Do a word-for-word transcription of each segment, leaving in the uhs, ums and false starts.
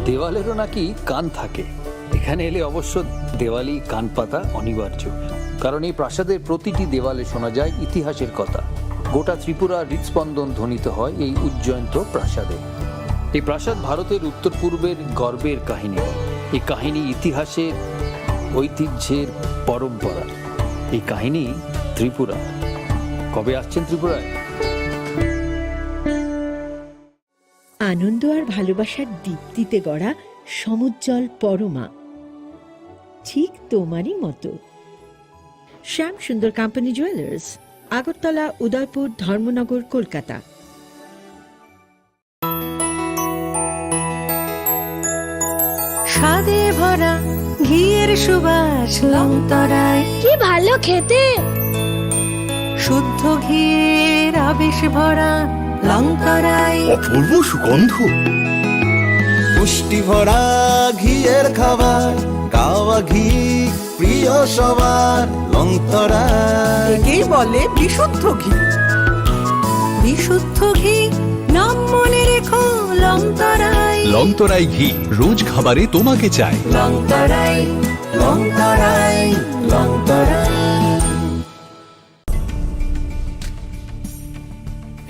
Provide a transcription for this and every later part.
দেওয়ালেরও নাকি কান থাকে। এখানে এলে অবশ্য দেওয়ালি কান পাতা অনিবার্য, কারণ এই প্রাসাদের প্রতিটি দেওয়ালে শোনা যায় ইতিহাসের কথা। গোটা ত্রিপুরার হৃদস্পন্দন ধ্বনিত হয় এই উজ্জয়ন্ত প্রাসাদে। এই প্রাসাদ ভারতের উত্তর পূর্বের গর্বের কাহিনী। এই কাহিনী ইতিহাসের, ঐতিহ্যের পরম্পরা। এই কাহিনী ত্রিপুরা। কবে আসছেন ত্রিপুরায়? আনন্দ আর ভালোবাসার দীপ্তিতে গড়া সমুজ্জ্বল পরমা, ঠিক তোমারই মতো। শ্যাম সুন্দর কোম্পানি জুয়েলার্স, আগরতলা, উদয়পুর, ধর্মনগর, কলকাতা। স্বাদে ভরা ঘিয়ের সুবাস লংতরায়। কি ভালো খেতে! শুদ্ধ ঘিয়ের আবেশ ভরা লংতরায়। অপূর্ব সুগন্ধ। পুষ্টি ভরা ঘিয়ের খাবার, কাওয়া ঘি প্রিয় সবার লংতরায়। একেই বলে বিশুদ্ধ ঘি। বিশুদ্ধ ঘি, নাম মনে রেখো লংতরায়। লংতরাই ঘি, রোজ খাবারে তোমাকে চাই। লংতরায়, লংতরায়, লংতরায়।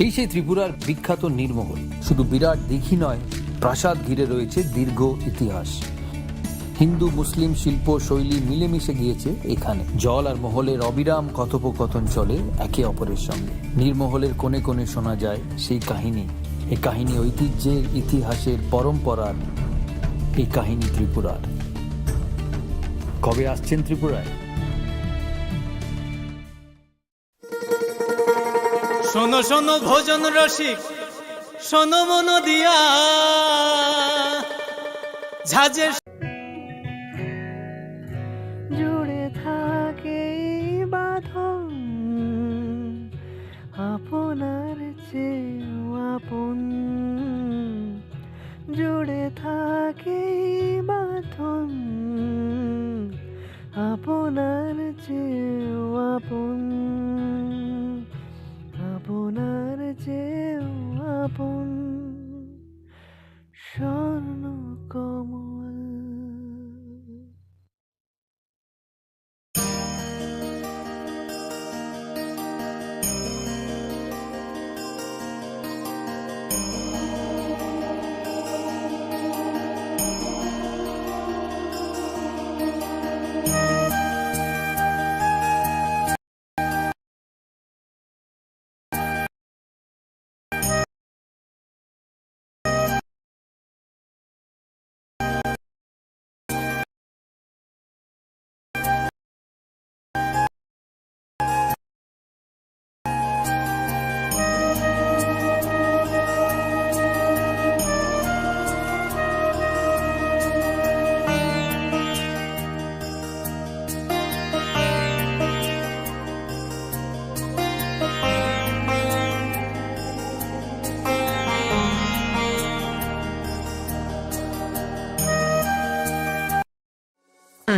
এই সেই ত্রিপুরার বিখ্যাত নীরমহল। শুধু বিরাট দিঘি নয়, প্রাসাদ ঘিরে রয়েছে দীর্ঘ ইতিহাস। হিন্দু মুসলিম শিল্প শৈলী মিলেমিশে গিয়েছে এখানে। জল আর মহলের অবিরাম কথোপকথন চলে একে অপরের সঙ্গে। নীরমহলের কোণে কোণে শোনা যায় সেই কাহিনী। এই কাহিনী ঐতিহ্যের, ইতিহাসের, পরম্পরার। এই কাহিনী ত্রিপুরার। কবে আসছেন ত্রিপুরায়? শোনো শোনো ভোজন রসিক, শোনো মন দিয়া, ঝাঁঝে। জুড়ে থাকে এই বাঁধন আপনার চেয়েও আপন। জুড়ে থাকে এই বাঁধন আপনার চেয়েও আপন, আপনার চেয়েও আপন স্বর্ণ কমল।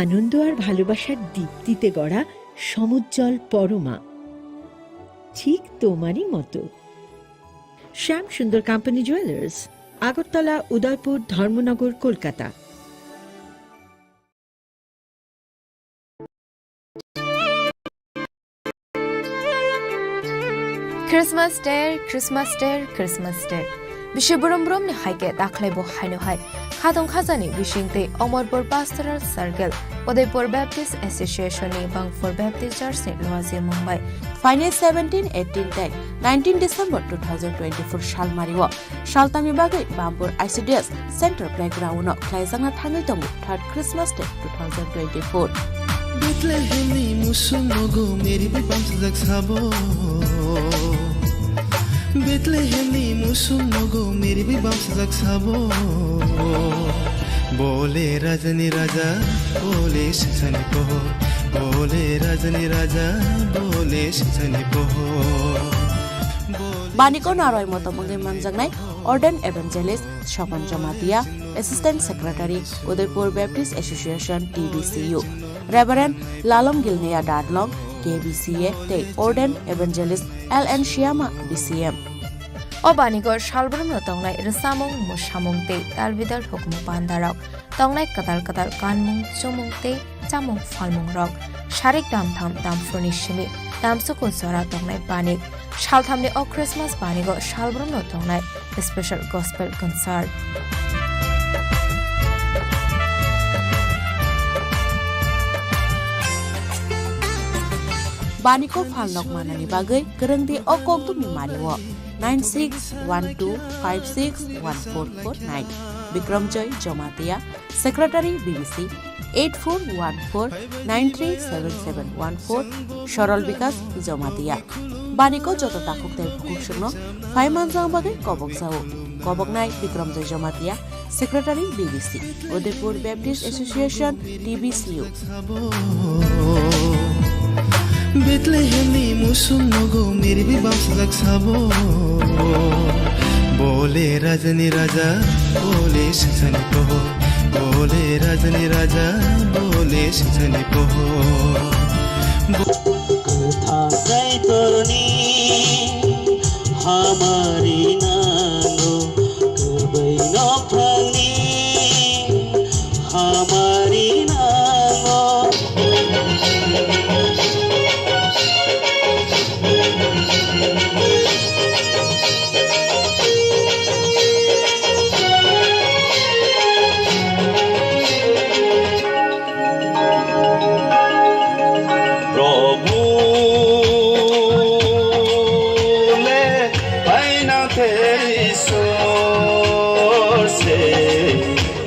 আনন্দ আর ভালোবাসার দীপ্তিতে গড়া সমুজ্জ্বল পরমা, ঠিক তোমারই মতো। শ্যাম সুন্দর কোম্পানি জুয়েলার্স, আগরতলা, উদয়পুর, ধর্মনগর, Kolkata. Christmas Day, Christmas Day, Christmas Day. Bisi brum brum ni hai khe dakhwlai bo haino hai. Khatong khajani bising tei Omorpur Pastoral Circle, Udaipur Baptist Association ni Bangpur Baptist Church ni luaji mung bai. Phainai seventeen, eighteen tei nineteen December two thousand twenty-four salmari o Saltangni bagwi Bampur I C D S Center Playground-o khlaijakna thangwi tongo third Christmas Day two thousand twenty-four. Bethlehemni musuk nogo meri bai bamsajak sabo. Bethlehemni musuk nogo meri bai bamsajak sabo. Bole rajani raja, bole singsani pohor. Bole rajani raja, bole singsani pohor. Bole Bani kono aroi motom wngwi manjaknai Ordained Evangelist Swapan Jamatia, Assistant Secretary, Udaipur Baptist Association, T B C U, Reverend Lalom Gilneya Dadlong, K B C A, tei Ordained Evangelist L N Shyama, B C M. O banigo salbrumno tongnai rwchapmung, mwsamung tei talbidal hukumu pandarok, tongnai kwtal kwtal kanmung, chumung tei chamung phalmungrok, sarik damtham damphurni simi damsukun jora tongnai banik. Salthamni o Christmas banigo salbrumno tongnai special gospel concert. Baniko phalnok manani bagwi kwrwngdi o kokdumni mario. Nine six one two five six one four four nine. Bikramjoy Jamatia, Secretary B B C, eight four one four nine three seven seven one four, Sorol Bikas Jamatia. Baniko joto takhuk tei bukhuk songno phai manjak bagwi kobok jao. Koboknai Bikramjoy Jamatia, Secretary B B C, Udaipur Baptist Association, T B C U. Bethlehemni musung nogo mirbi bamsajak sabo. Bole rajani raja, bole singsani pohor. Bole rajani raja, bole singsani pohor. Kwthang Kaitorni hamari nango, kwbai nophangni hamari nango. Prabhu le paina te Isor se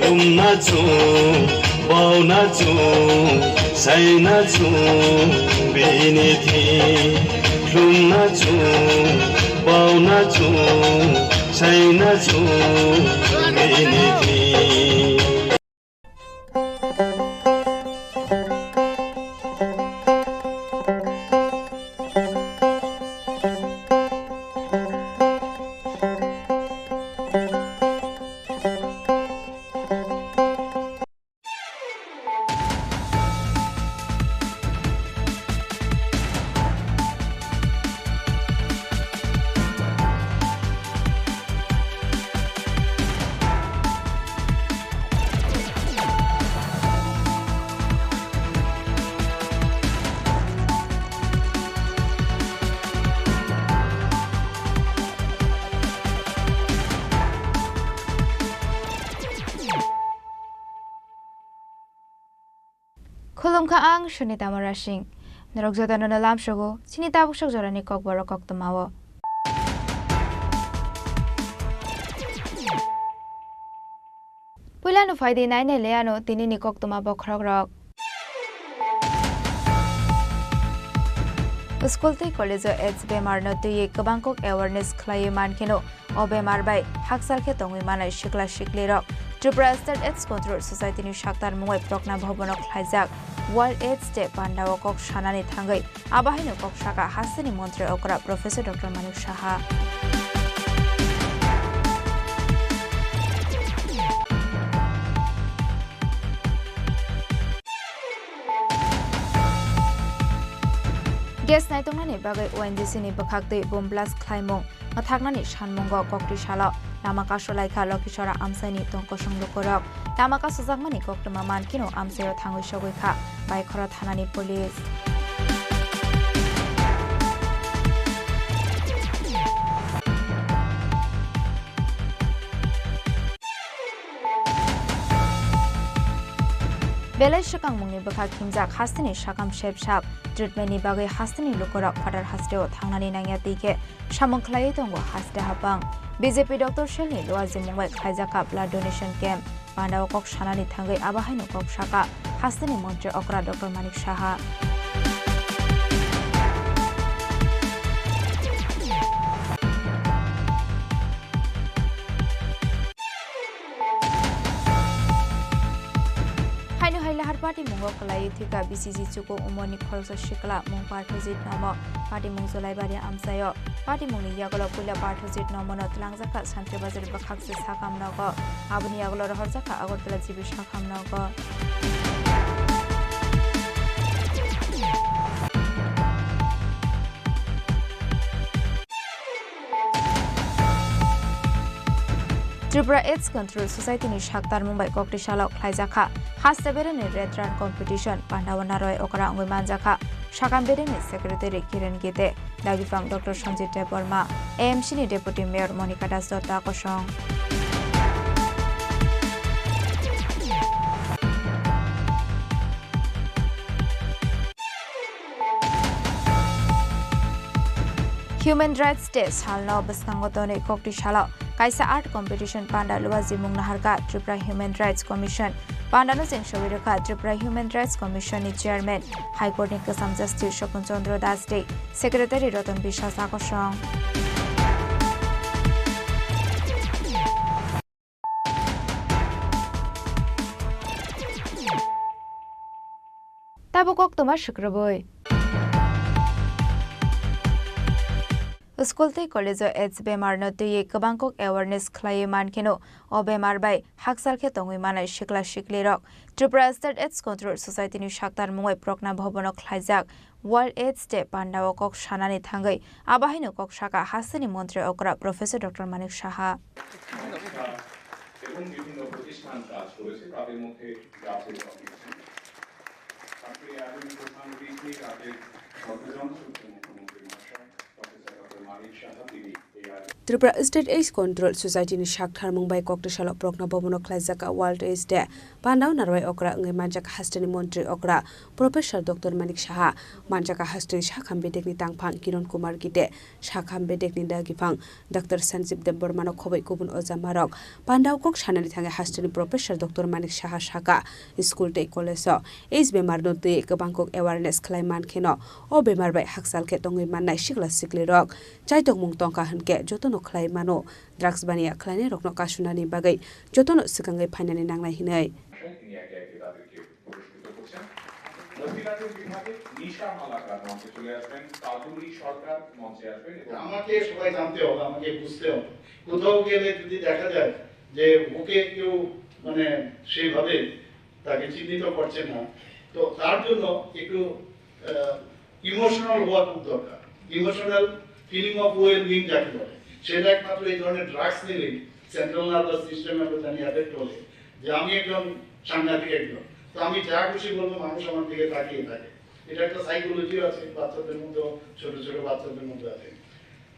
lumna chung, bauna chung, saina chung, bini thi lumna chung, bauna chung, saina chung, bini thi. Khulumkha ang Sunita Murasing. Norok jotono no lamsogo chini tabuk sok jorani kokborok koktwmao. Puilano phaidi nainai le ano tinini koktwma bokhorokrok. School tei college-o AIDS bemarno twiwi kwbang kok awareness khlaiwi mankheno, o bemar bai hakchal khe tongwi manai sikla siklirok. Tripura State AIDS Control Society-ni saktar mungwi Prokna Bhabono khlaijak World AIDS Day pandao kok sanani thangwi abo haino kok saka hasteni montri okra Professor Doctor Manik Saha. Gas naitongnani bagwi O N G C ni bwkhak twi bomb blast khlaimung mwthaknani sanmungo koktwi salo lama kasulaikha Lokhisora amchaini tongkosong lukurok. Lama kasujakmani koktwma mankheno amchaio thangwi sogwi kha Baikhoro thanani police. Belai swkangmungni bwkhak himjak hasteni sakam sep sap, treatment ni bagwi hasteni lukurok phatar hasteo thangnani nangya twi khe samung khlaiwi tongo haste hapang. B J P Doctor Cell ni luajimung bai khlaijak kha blood donation camp. Pandao kok sanani thangwi abo haino kok saka hasteni montri okra Doctor Manik Saha. Haino hai lahar patimungo kwlaiwi thwikha B C G chuku umorni khoroksa sikla mung Parthojit Nomo. Patimung Jolaibari amchaio. Patimungni yagulo puila Parthojit Nomono twlangjakha Santri Bazar bwkhakse sakam nogo. Aboni yagulo rohorjakha Agartala G B sakam nogo. Tripura AIDS Control Society ni saktarmung bai kokti salok khlaijakha. Haste bereni red run competition pandao narwai okra wngwi manjakha. Sakam bedeni secretary Kiren Gite, dagipang Doctor Sanjit Debbarma, A M C ni deputy mayor Monika Das Dutta kosong. Human Rights Day salno bwskango tonwi kokti salo kaisa art competition panda luajimung naharkha Tripura Human Rights Commission. Pandano chengsawi rwkha Tripura Human Rights Commission ni chairman, High Court ni kwcham justice Sopon Chandra Das tei secretary Ratan Biswas Akosong. Tabuk koktwma swkrwbwi. School tei college-o AIDS bemarno twiwi kwbang kok awareness khlaiwi mankheno, o bemar bai hakchal khe tongwi manai sikla siklirok. Tripura State AIDS Control Society ni saktarmung bai Prokna Bhavan-o khlaijak World AIDS Day pandao kok sanani thangwi abo haino kok sakha hasteni montri okra Professor Doctor Manik Saha. এবং বিভিন্ন প্রতিষ্ঠান কাজ করেছে, তাদের মধ্যে জাতীয় কমিশন। আজকের এই আয়োজনের প্রধান অতিথি রাজ্যের সর্বজন শ্রদ্ধেয় মুখ্যমন্ত্রী মহাশয় প্রফেসর ডক্টর মানিক সাহা, তিনি এই আয়োজন Tripura State AIDS Control Society ni saktarmung bai kokti salo Prokna Bhavan-o khlaijak World AIDS Day pandao narwai okra wngwi manjak hasteni montri okra Professor Doctor Manik Saha, manjak hasteni sakham bedekni tangphang Kiran Kumar Gite, sakham bedekni dagipang Doctor Sanjib Debbarmano khoboi kubun ojamarok. Pandao kok sanani thangwi hasteni Professor Doctor Manik Saha sakha, school tei college-o AIDS bemarno twiwi kwbang kok awareness khlai mankheno, o bemar bai hakchal khe tongwi mannai sikla siklirok. Chaitokmung tongkha hwnkhe jotono khlai mano, drugs baniya khlainairokno kasunani bagwi jotono swkangwi phainani nangnai hwnwi. তিনি একে একে তাদেরকে পুরস্কৃত করছেন। মহিলাদের বিভাগে নিশা মালাকার মঞ্চে চলে আসবেন কাজলি সরকার, মঞ্চে আসবেন এবং আমাকে সবাই জানতে হবে, আমাকে বুঝতে হবে। কোথাও গেলে যদি দেখা যায় যে ওকে কেউ মানে সেইভাবে তাকে চিহ্নিত করছে না, তো তার জন্য একটু, আহ, ইমোশনাল হওয়া খুব দরকার। ইমোশনাল ফিলিং অফ ওয়েলবিং যাকে বলে, সেটা একমাত্র এই ধরনের ড্রাগস নিলেই, সেন্ট্রাল নার্ভাস সিস্টেম আমরা জানি এফেক্ট হলে, যে আমি একজন সাংঘাতিক একজন, তো আমি যা খুশি বলবো মানুষ আমার দিকে তাকিয়ে থাকে। এটা একটা সাইকোলজি আছে বাচ্চাদের মধ্যে, ছোট ছোট বাচ্চাদের মধ্যে আছে।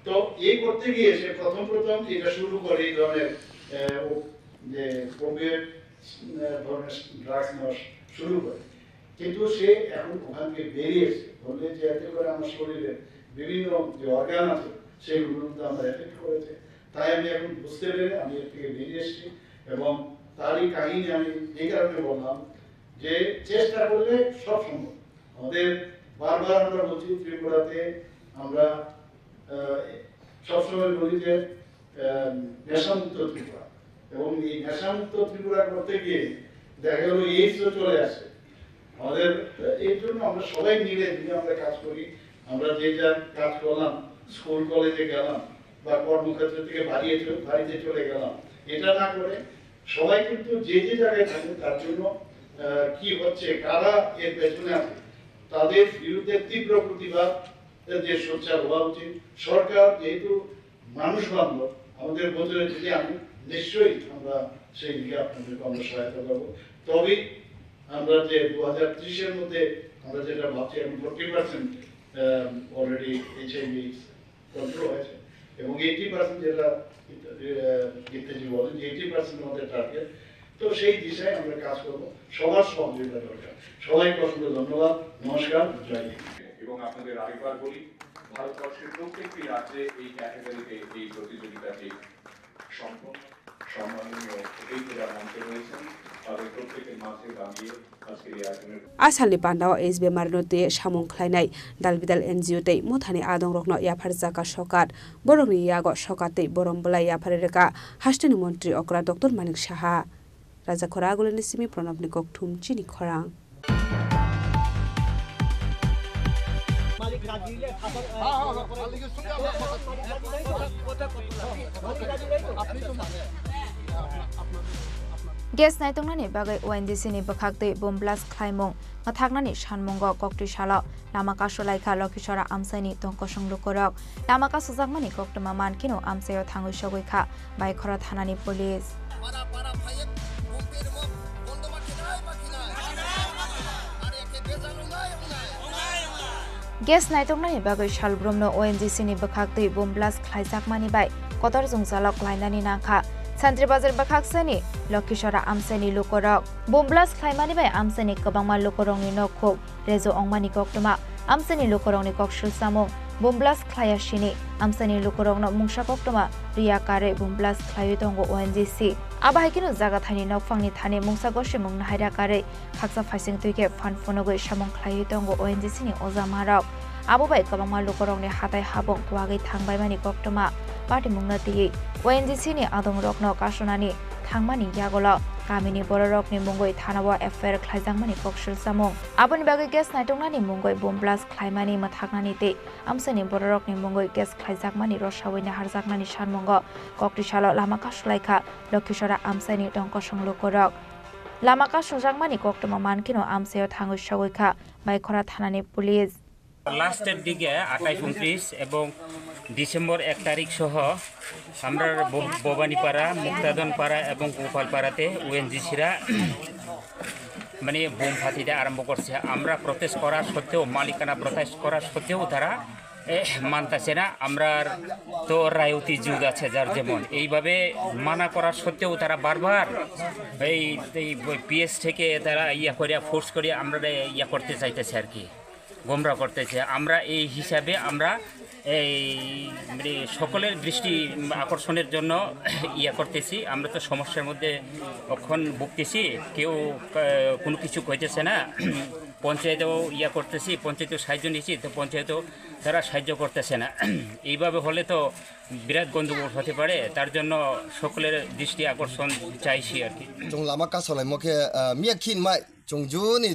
তো এই করতে গিয়ে সে প্রথম প্রথম এটা শুরু করে এই ধরনের, আহ, ও-, যে ওপিয়েট, আহ, ধরনের ড্রাগস নেওয়া শুরু করে। কিন্তু সে এখন ওখান থেকে বেরিয়ে এসে বললে যে এতে করে আমার শরীরের বিভিন্ন যে অর্গান আছে সেগুলোর মধ্যে আমার এফেক্ট করেছে, তাই আমি এখন বুঝতে পেরে আমি এর থেকে বেরিয়ে এসেছি। এবং তারই কাহিনী আমি এই কারণে বললাম যে চেষ্টা করলে সব সম্ভব। আমাদের বারবার আমরা বলছি ত্রিপুরাতে আমরা, আহ, সবসময় বলি যে আহ, নেশামুক্ত ত্রিপুরা। এবং এই নেশামুক্ত ত্রিপুরা করতে গিয়ে দেখা গেল এইডসও চলে আসে। আমাদের, আহ, এর জন্য আমরা সবাই মিলে যদি আমরা কাজ করি, আমরা যে যার কাজ করলাম, স্কুল কলেজে গেলাম বা কর্মক্ষেত্র থেকে বাড়িয়ে চ-, বাড়িতে চলে গেলাম, এটা না করে সবাই কিন্তু যে যে জায়গায় থাকুক তার জন্য, আহ, কি হচ্ছে, কারা এর পেছনে আছে, তাদের বিরুদ্ধে তীব্র প্রতিবাদ এর যে সোচ্চার হওয়া উচিত। সরকার যেহেতু মানুষ বান্ধব, আমাদের বোঝার যদি আমি নিশ্চয়ই আমরা সেই দিকে আপনাদেরকে আমরা সহায়তা করবো। তবেই আমরা যে দু হাজার ত্রিশের মধ্যে আমরা যেটা ভাবছি, এখন forty percent already HIV control হয়েছে এবং এইটি পার্সেন্ট যেটা, আহ, গীতাজি বলেন যে এইটি পার্সেন্ট আমাদের টার্গেট। তো সেই দিশায় আমরা কাজ করবো, সবার সহযোগিতা দরকার। সবাইকে অসংখ্য ধন্যবাদ। নমস্কার, জয় হিন্দ। এবং আপনাদের আরেকবার বলি, ভারতবর্ষের প্রত্যেকটি রাজ্যে এই ক্যাটাগরিতে এই প্রতিযোগিতাটি সম্পন্ন। সম্মাননীয় অতিথিরা মঞ্চে রয়েছেন, তাদের প্রত্যেকের মাঝে দাঁড়িয়ে আজকের এই আয়োজনের A salni pandao AIDS bemarno twi samung khlainai dal bidal N G O tei mothani adongrokno yapharjakha sokat. Borokni yago sokat tei borom bwlai yapharwi rwkha hasteni montri okra Doctor Manik Saha. Rajakhora Agulini simi Pranabni kokthum chini khorang. Gas naituknani bagwi O N G C ni bwkhaktwi bomb blast khlaimung mwthaknani sanmungo koktwi salo lama kasulaikha Lokhisora amchaini tongkosong lukurok. Lama kasujakmani koktwma mankheno amchaio thangwi sogwi kha Baikhora thanani police. Gas naituknani bagwi salbrumno O N G C ni bwkhaktwi bomb blast khlaijakmani bai kotor jwngjalo klainani nangkha. Santri Bazar bwkhaksani Lokhisora amchaini lukurok. Bomb blast khlaimani bai amchaini kwbangma lukurokni nok khuk rejo ongmani koktwma. Amchaini lukurokni kok swlsamung, bomb blast khlaiya sini amchaini lukurokno mungsa koktwma riya karwi bomb blast khlaiwi tongo O N G C. Abo hai kheno jaga thaini nokphangni thani mungsa gosimung nahaira karwi khaksa phaising twi khe phan phunugwi samung khlaiwi tongo O N G C ni ojamarok. Abo bai kwbangma lukurokni hatai habung kuwagwi thangbaimani koktwma patimungno twiwi O N G C ni adongrokno kasunani thangmani yagulo kamini bororokni mungwi thanao F I R khlaijakmani kok swlsamung. Aboni bagwi gas naituknani mungwi bomb blast khlaimani mwthaknani tei amchaini bororokni mungwi gas khlaijakmani rosawi naharjaknani sanmungo koktwi salo lama kasulaikha Lokhisora amchaini tongkosong lukurok. Lama kasujakmani koktwma mankheno amchaio thangwi sogwi kha Baikhora thanani police. লাস্টের দিকে আঠাইশ ঊনত্রিশ এবং ডিসেম্বর এক তারিখ সহ আমরা ব-, ভবানীপাড়া, মুক্তাদনপাড়া এবং গোপালপাড়াতে ওএনজিসিরা মানে বোম ফাটিতে আরম্ভ করছে। আমরা প্রটেস্ট করা সত্ত্বেও, মালিকানা প্রটেস্ট করা সত্ত্বেও তারা, এ, মানতেছে না। আমরা তো রায়তি যুগ আছে যার যেমন, এইভাবে মানা করা সত্ত্বেও তারা বারবার এই, এই পিএস থেকে তারা ইয়া করিয়া, ফোর্স করিয়া আমরা ইয়া করতে চাইতেছে আর কি। গোমরা করতেছে। আমরা এই হিসাবে আমরা এই মানে সকলের দৃষ্টি আকর্ষণের জন্য ইয়ে করতেছি। আমরা তো সমস্যার মধ্যে এখন ভুগতেছি, কেউ, আহ, কোনো কিছু কইতেছে না। পঞ্চায়েতেও ইয়ে করতেছি, পঞ্চায়েতেও সাহায্য নিচ্ছি, তো পঞ্চায়েতেও তারা সাহায্য করতেছে না। এইভাবে হলে তো বিরাট গন্ডগোল হতে পারে, তার জন্য সকলের দৃষ্টি আকর্ষণ চাইছি আর কি। Chwng lama kasolaimo khe, ah, miya khin mai chwng juni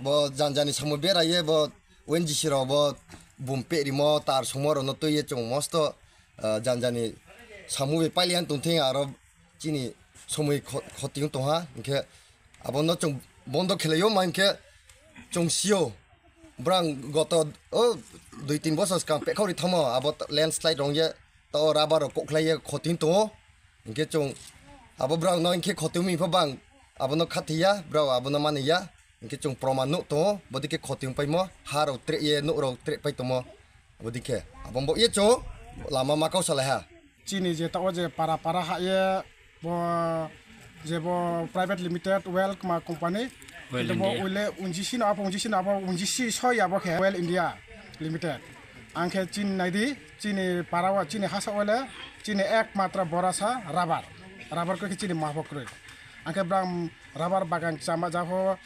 bo janjani samung beraiye bo O N G C rok bo bum perimo tar songmo rokno twiye chwng mosto, ah, janjani samung bai pailiya tongthing aro chini somoi kho-, khoti wng tongha hinkhe abono chwng bondo khelaio ma hinkhe chwng sio brang goto o dui tin bosor swkang pekhori thamo abo landslide rongye to rubber rok kokhlaiye khoti wng tongo. Hinkhe chwng abo borok no hinkhe khotwi wngwi pha bang abono khathiya, borok abono maniya. Hinkhe chwng proman nuk tongo, bodikhe khotwi wngpaimo, ha rok tre ye, nuk rok tre pai tongo. Bodikhe abo bo ye chwng lama makau salaiha. Chini je tao je para para ha ye, bo je bo private limited Well Kma company. Well India. Bo uile unjisi no abo unjisi no abo unjisi soi abo khe Well India Limited. Angkhe chini naidi, chini parao, chini hasa ole, chini ekmatra borasa rubber. Rubber khe chini mahbo kwrwi. Angkhe bram rubber bagan chama jaho,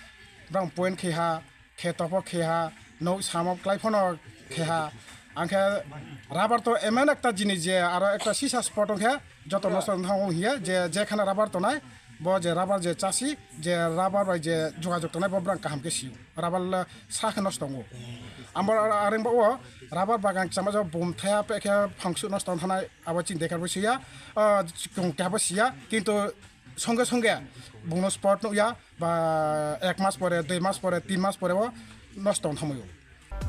bram point khe ha, khe topo khe ha, no samo klai phono khe ha. Angkhe rubber to emen ekta jinis je aro ekta sisa spot ongkhe joto nosto wng thango hiya je, je khana rubber tonai, bo je rubber je chasi, je rubber bai je jogajog tonai bo bram kaham khe sio. Rubber le sa khe nosto tongo. Ambo areng bo o rubber bagan chama jo bum thaya pe khe phangsu nosto thanai abo chini dekar bo siya, ah, chikung khe bo siya, kintu songe songe bungno spot nukya ba ek mas pore, dui mas pore, tin mas pore o nosto tong thamwi o.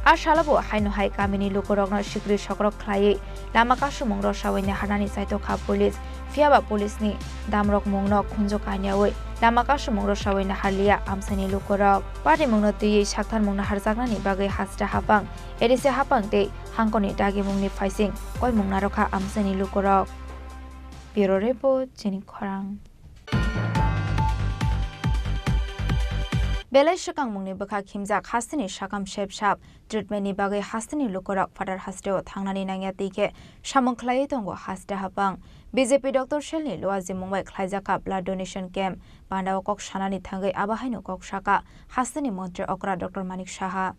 A salo bo haino hai kamini lukurokno sikri sokrok khlaiwi lama kasumung rosawini harnani chaitokha police. Phiyaba police ni damrok mungno khunju kaniyawi lama kasumung rosawini harliya amsani lukurok. Patimungno twiwi saktharmungno harjaknani bagwi hasta hapang, A D C hapang tei hangkoni dagimungni phaising koimung narokha amsani lukurok. Bureau Report, Chini Khorang. Belai swkangmungni bwkha khimjak hasteni sakam sep sap. Treatment ni bagwi hasteni lukurok Father hasteo thangnani nangya tei khe samung khlaiwi tongo haste hapang. B J P Doctor Cell ni luajimung bai khlaijak kha blood donation camp. Pandao kok sanani thangwi abo haino kok saka hasteni montri okra Doctor Manik Saha.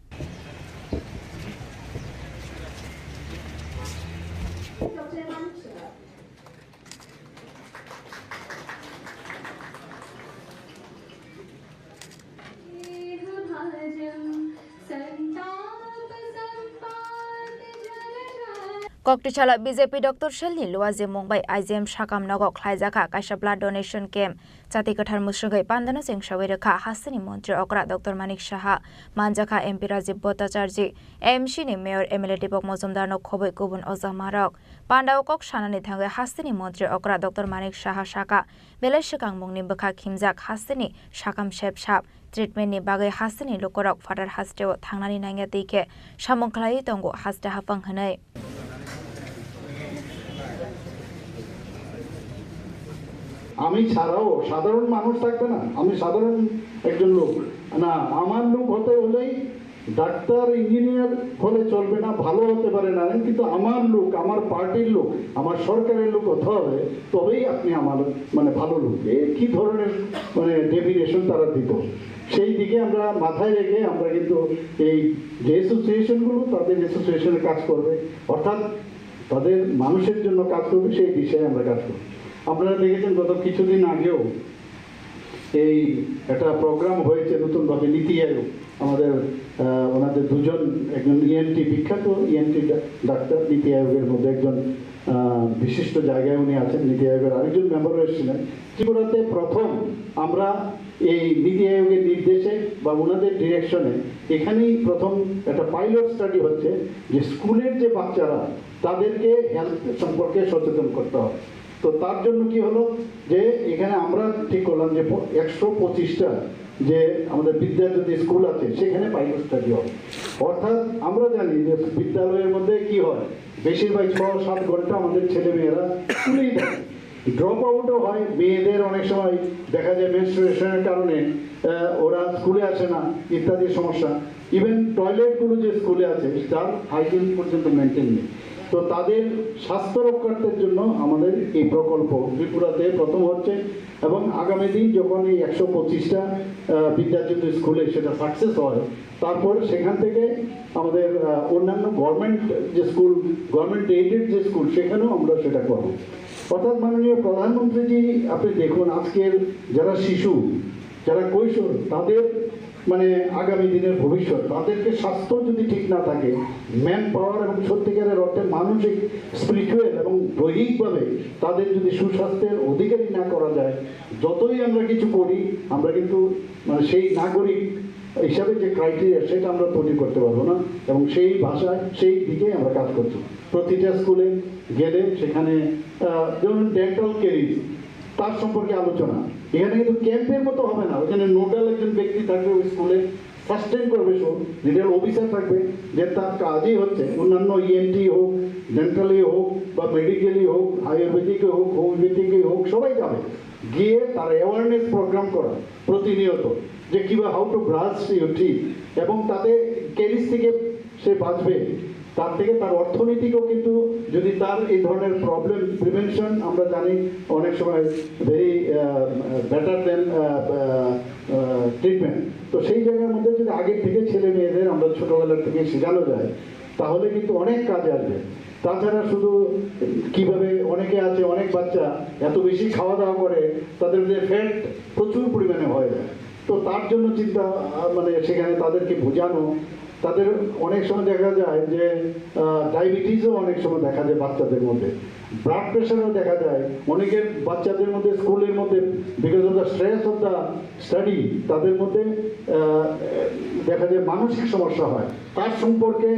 Koktisala B J P Doctor Cell ni luajimung bai I G M sakam nogo khlaijakha kaisa blood donation camp. Chati kwthar mwswgwi pandano chengsawi rwkha hasteni montri okra Doctor Manik Saha, manjakha M P Rajiv Bhattacharjee, A M C ni mayor M L A Deepak Majumdar no khobwi kubun ojamarok. Pandao kok sanani thangwi hasteni montri okra Doctor Manik Saha saka, belai swkang mungni bwkha khimjak hasteni sakam sep sap. Treatment ni bagwi hasteni lukurok Father Hasteo thangnani nangya twi khe samung khlaiwi tongo haste haphang hwnwi. আমি ছাড়াও সাধারণ মানুষ থাকবে না? আমি সাধারণ একজন লোক না, আমার লোক হতে হলেই ডাক্তার, ইঞ্জিনিয়ার হলে চলবে না, ভালো হতে পারে না, কিন্তু আমার লোক, আমার পার্টির লোক, আমার সরকারের লোক হতে হবে, তবেই আপনি আমার, মানে, ভালো লোক। এ কি ধরনের, মানে, ডেফিনেশন তারা দিত? সেই দিকে আমরা মাথায় রেখে আমরা কিন্তু এই যে অ্যাসোসিয়েশনগুলো, তাদের অ্যাসোসিয়েশনের কাজ করবে, অর্থাৎ তাদের মানুষের জন্য কাজ করবে, সেই দিশায় আমরা কাজ করব। আপনারা দেখেছেন, গত কিছুদিন আগেও এই একটা প্রোগ্রাম হয়েছে নতুনভাবে, নীতি আয়োগ, আমাদের, আহ, ওনাদের দুজন, একজন ইএনটি, বিখ্যাত ইএনটি ডা-, ডাক্তার, নীতি আয়োগের মধ্যে একজন, আহ, বিশিষ্ট জায়গায় উনি আছেন, নীতি আয়োগের আরেকজন মেম্বারও এসেছিলেন। ত্রিপুরাতে প্রথম আমরা এই নীতি আয়োগের নির্দেশে বা ওনাদের ডিরেকশনে এখানেই প্রথম একটা পাইলট স্টাডি হচ্ছে যে স্কুলের যে বাচ্চারা, তাদেরকে হেলথ সম্পর্কে সচেতন করতে হবে। তো তার জন্য কি হলো, যে এখানে আমরা ঠিক করলাম যে প-, একশো পঁচিশটা যে আমাদের বিদ্যাজ্যোতি স্কুল আছে, সেখানে পাইলট স্টাডি হবে। অর্থাৎ আমরা জানি যে বিদ্যালয়ের মধ্যে কি হয়, বেশিরভাগ ছ সাত ঘন্টা আমাদের ছেলে মেয়েরা স্কুলেই থাকে, ড্রপ আউটও হয়। মেয়েদের অনেক সময় দেখা যায় মেনস্ট্রুয়েশনের কারণে, আহ, ওরা স্কুলে আসে না ইত্যাদি সমস্যা। ইভেন টয়লেটগুলো যে স্কুলে আছে, তার হাইজিন পর্যন্ত মেনটেন নেই। তো তাদের স্বাস্থ্য রক্ষার্থের জন্য আমাদের এই প্রকল্প ত্রিপুরাতে প্রথম হচ্ছে, এবং আগামী দিন যখন এই একশো পঁচিশটা, আহ, বিদ্যাজ্যোতি স্কুলে সেটা সাকসেস হয়, তারপর সেখান থেকে আমাদের, আহ, অন্যান্য গভর্নমেন্ট যে স্কুল, গভর্নমেন্ট এইডেড যে স্কুল, সেখানেও আমরা সেটা করব। অর্থাৎ মাননীয় প্রধানমন্ত্রীজি, আপনি দেখুন, আজকের যারা শিশু, যারা কৈশোর, তাদের, মানে, আগামী দিনের ভবিষ্যৎ, তাদেরকে স্বাস্থ্য যদি ঠিক না থাকে, ম্যান পাওয়ার এবং সত্যিকারের অর্থে মানসিক, স্পিরিচুয়াল এবং দৈহিকভাবে তাদের যদি সুস্বাস্থ্যের অধিকারী না করা যায়, যতই আমরা কিছু করি, আমরা কিন্তু, মানে, সেই নাগরিক হিসাবে যে ক্রাইটেরিয়া, সেটা আমরা তৈরি করতে পারবো না। এবং সেই ভাষায়, সেই দিকেই আমরা কাজ করছি। প্রতিটা স্কুলে গেলে সেখানে, আহ, যেমন ডেন্টাল কেরিজ, তার সম্পর্কে আলোচনা। এখানে কিন্তু ক্যাম্পের মতো হবে না, ওখানে নোডাল একজন ব্যক্তি থাকবে ওই স্কুলে, সাস্টেইন করবে, সব রিটায়ার্ড অফিসার থাকবে, যে তার কাজই হচ্ছে অন্যান্য ইএনটি হোক, ডেন্টালি হোক বা মেডিকেলি হোক, আয়ুর্বেদিক হোক, হোমিওপ্যাথিক হোক, সবাই যাবে। গিয়ে তার অ্যাওয়ারনেস প্রোগ্রাম করা প্রতিনিয়ত, যে কিবা how to brush your teeth, এবং তাতে ক্যারিজ থেকে সে বাঁচবে। তার থেকে তার অর্থনীতিকেও কিন্তু, যদি তার এই ধরনের প্রবলেম প্রিভেনশন, আমরা জানি অনেক সময় ভেরি বেটার দেন ট্রিটমেন্ট। তো সেই জায়গার মধ্যে যদি আগের থেকে ছেলে মেয়েদের আমরা ছোটবেলার থেকে শেখানো যায়, তাহলে কিন্তু অনেক কাজে আসবে। তাছাড়া শুধু কিভাবে, অনেকে আছে, অনেক বাচ্চা এত বেশি খাওয়া দাওয়া করে, তাদের যে ফ্যাট প্রচুর পরিমাণে হয়ে যায়। তো তার জন্য চিন্তা, আহ, মানে, সেখানে তাদেরকে বোঝানো। তাদের অনেক সময় দেখা যায় যে, আহ, ডায়াবেটিসও অনেক সময় দেখা যায় বাচ্চাদের মধ্যে, ব্লাড প্রেশারও দেখা যায় অনেকের বাচ্চাদের মধ্যে। স্কুলের মধ্যে, because of the stress of the study, তাদের মধ্যে, আহ, দেখা যায় মানসিক সমস্যা হয়। তার সম্পর্কে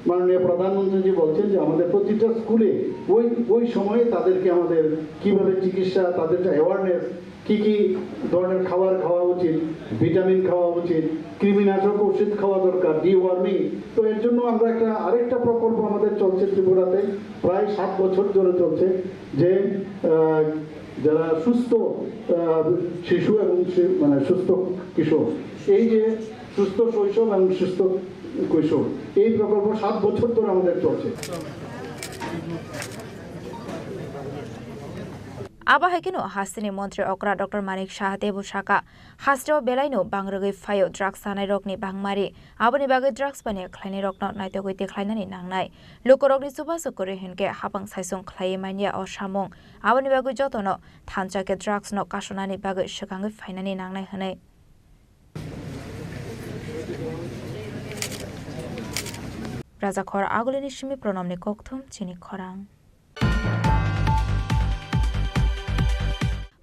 মাননীয় প্রধানমন্ত্রীজি বলছেন যে আমাদের প্রতিটা স্কুলে ওই, ওই সময়ে তাদেরকে আমাদের কিভাবে চিকিৎসা, তাদের যে অ্যাওয়ারনেস, কি কি ধরনের খাবার খাওয়া উচিত, ভিটামিন খাওয়া উচিত, কৃমিনাশক ওষুধ খাওয়া দরকার, ডিওয়ার্মিং। তো এর জন্য আমরা একটা, আরেকটা প্রকল্প আমাদের চলছে ত্রিপুরাতে, প্রায় সাত বছর ধরে চলছে, যে, আহ, যারা সুস্থ, আহ, শিশু এবং সে-, মানে, সুস্থ কিশোর, এই যে সুস্থ শৈশব এবং সুস্থ কৈশোর, এই প্রকল্প সাত বছর ধরে আমাদের চলছে। Abo hai kheno hasteni montri okra Doctor Manik Saha teibo saka, hasteo belaino bangrwgwi phaio drugs chanairokni bangmari, aboni bagwi drugs baniya khlainairokno naitogwi tikhlainani nangnai. Lukurokni chubachu kwrwi hinkhe hapang saisung khlaiwi manya o samung, aboni bagwi jotono thansa khe drugs no kasonani bagwi swkangwi phainani nangnai hwnwi. Rajakhor Agulini simi Pronomni kokthum chini khorang.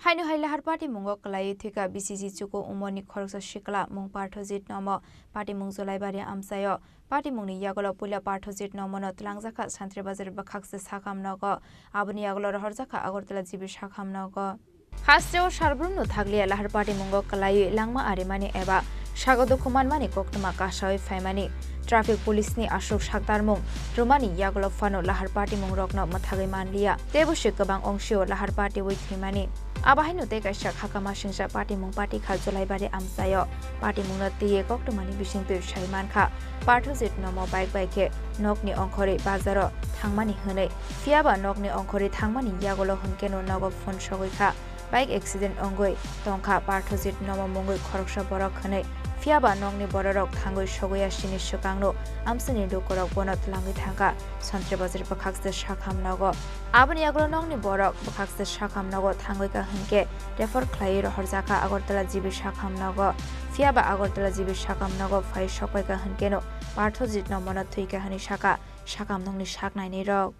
Haino hai lahar patimungo kwlaiwi thwikha B C G chuku umorni khoroksa sikla mung Parthojit Nomo. Patimung Jolaibari amchaio. Patimungni yagulo puila Parthojit Nomono twlangjakha Santri Bazar bwkhakse sakham nogo. Aboni yagulo rohorjakha Agartala G B sakham nogo. Hasteo sarbrumno thakliya lahar patimungo kwlaiwi langma arimani eba sago dukhu manmani koktwma kasawi phaimani. Traffic police ni aswk saktarmung rwmani yagulo phano lahar patimungrokno mwthagwi manliya. Teibo se kwbang ongsio lahar patiwi thwimani. Abo haino tei kaisa khakama singcha patimung patikha Jolaibari amchaio. Patimungno twiwi koktwmani bisingtwi sai mankha. Parthojit Nomo bike bai khe nokni ongkhorwi bazaro thangmani hwnwi. Phiyaba nokni ongkhorwi thangmani yagulo hwnkhe no nogo phone sogwi kha. Bike accident wngwi tongkha Parthojit Nomo mungwi khoroksa borok hwnwi. Phiyaba nokni bororok thangwi sogwi asini swkangno amsini lukurok bono twlangwi thangkha Santri Bazar bwkhakse sakham nogo. Aboni yagulo nokni borok bwkhakse sakham nogo thangwi ka hwnkhe refer khlaiwi rohorjakha Agartala G B sakham nogo. Phiyaba Agartala G B sakham nogo phai sokpai ka hwnkhe no Parthojit Nomono thwikha hwnwi sakha sakham nokni sak nainwi rok.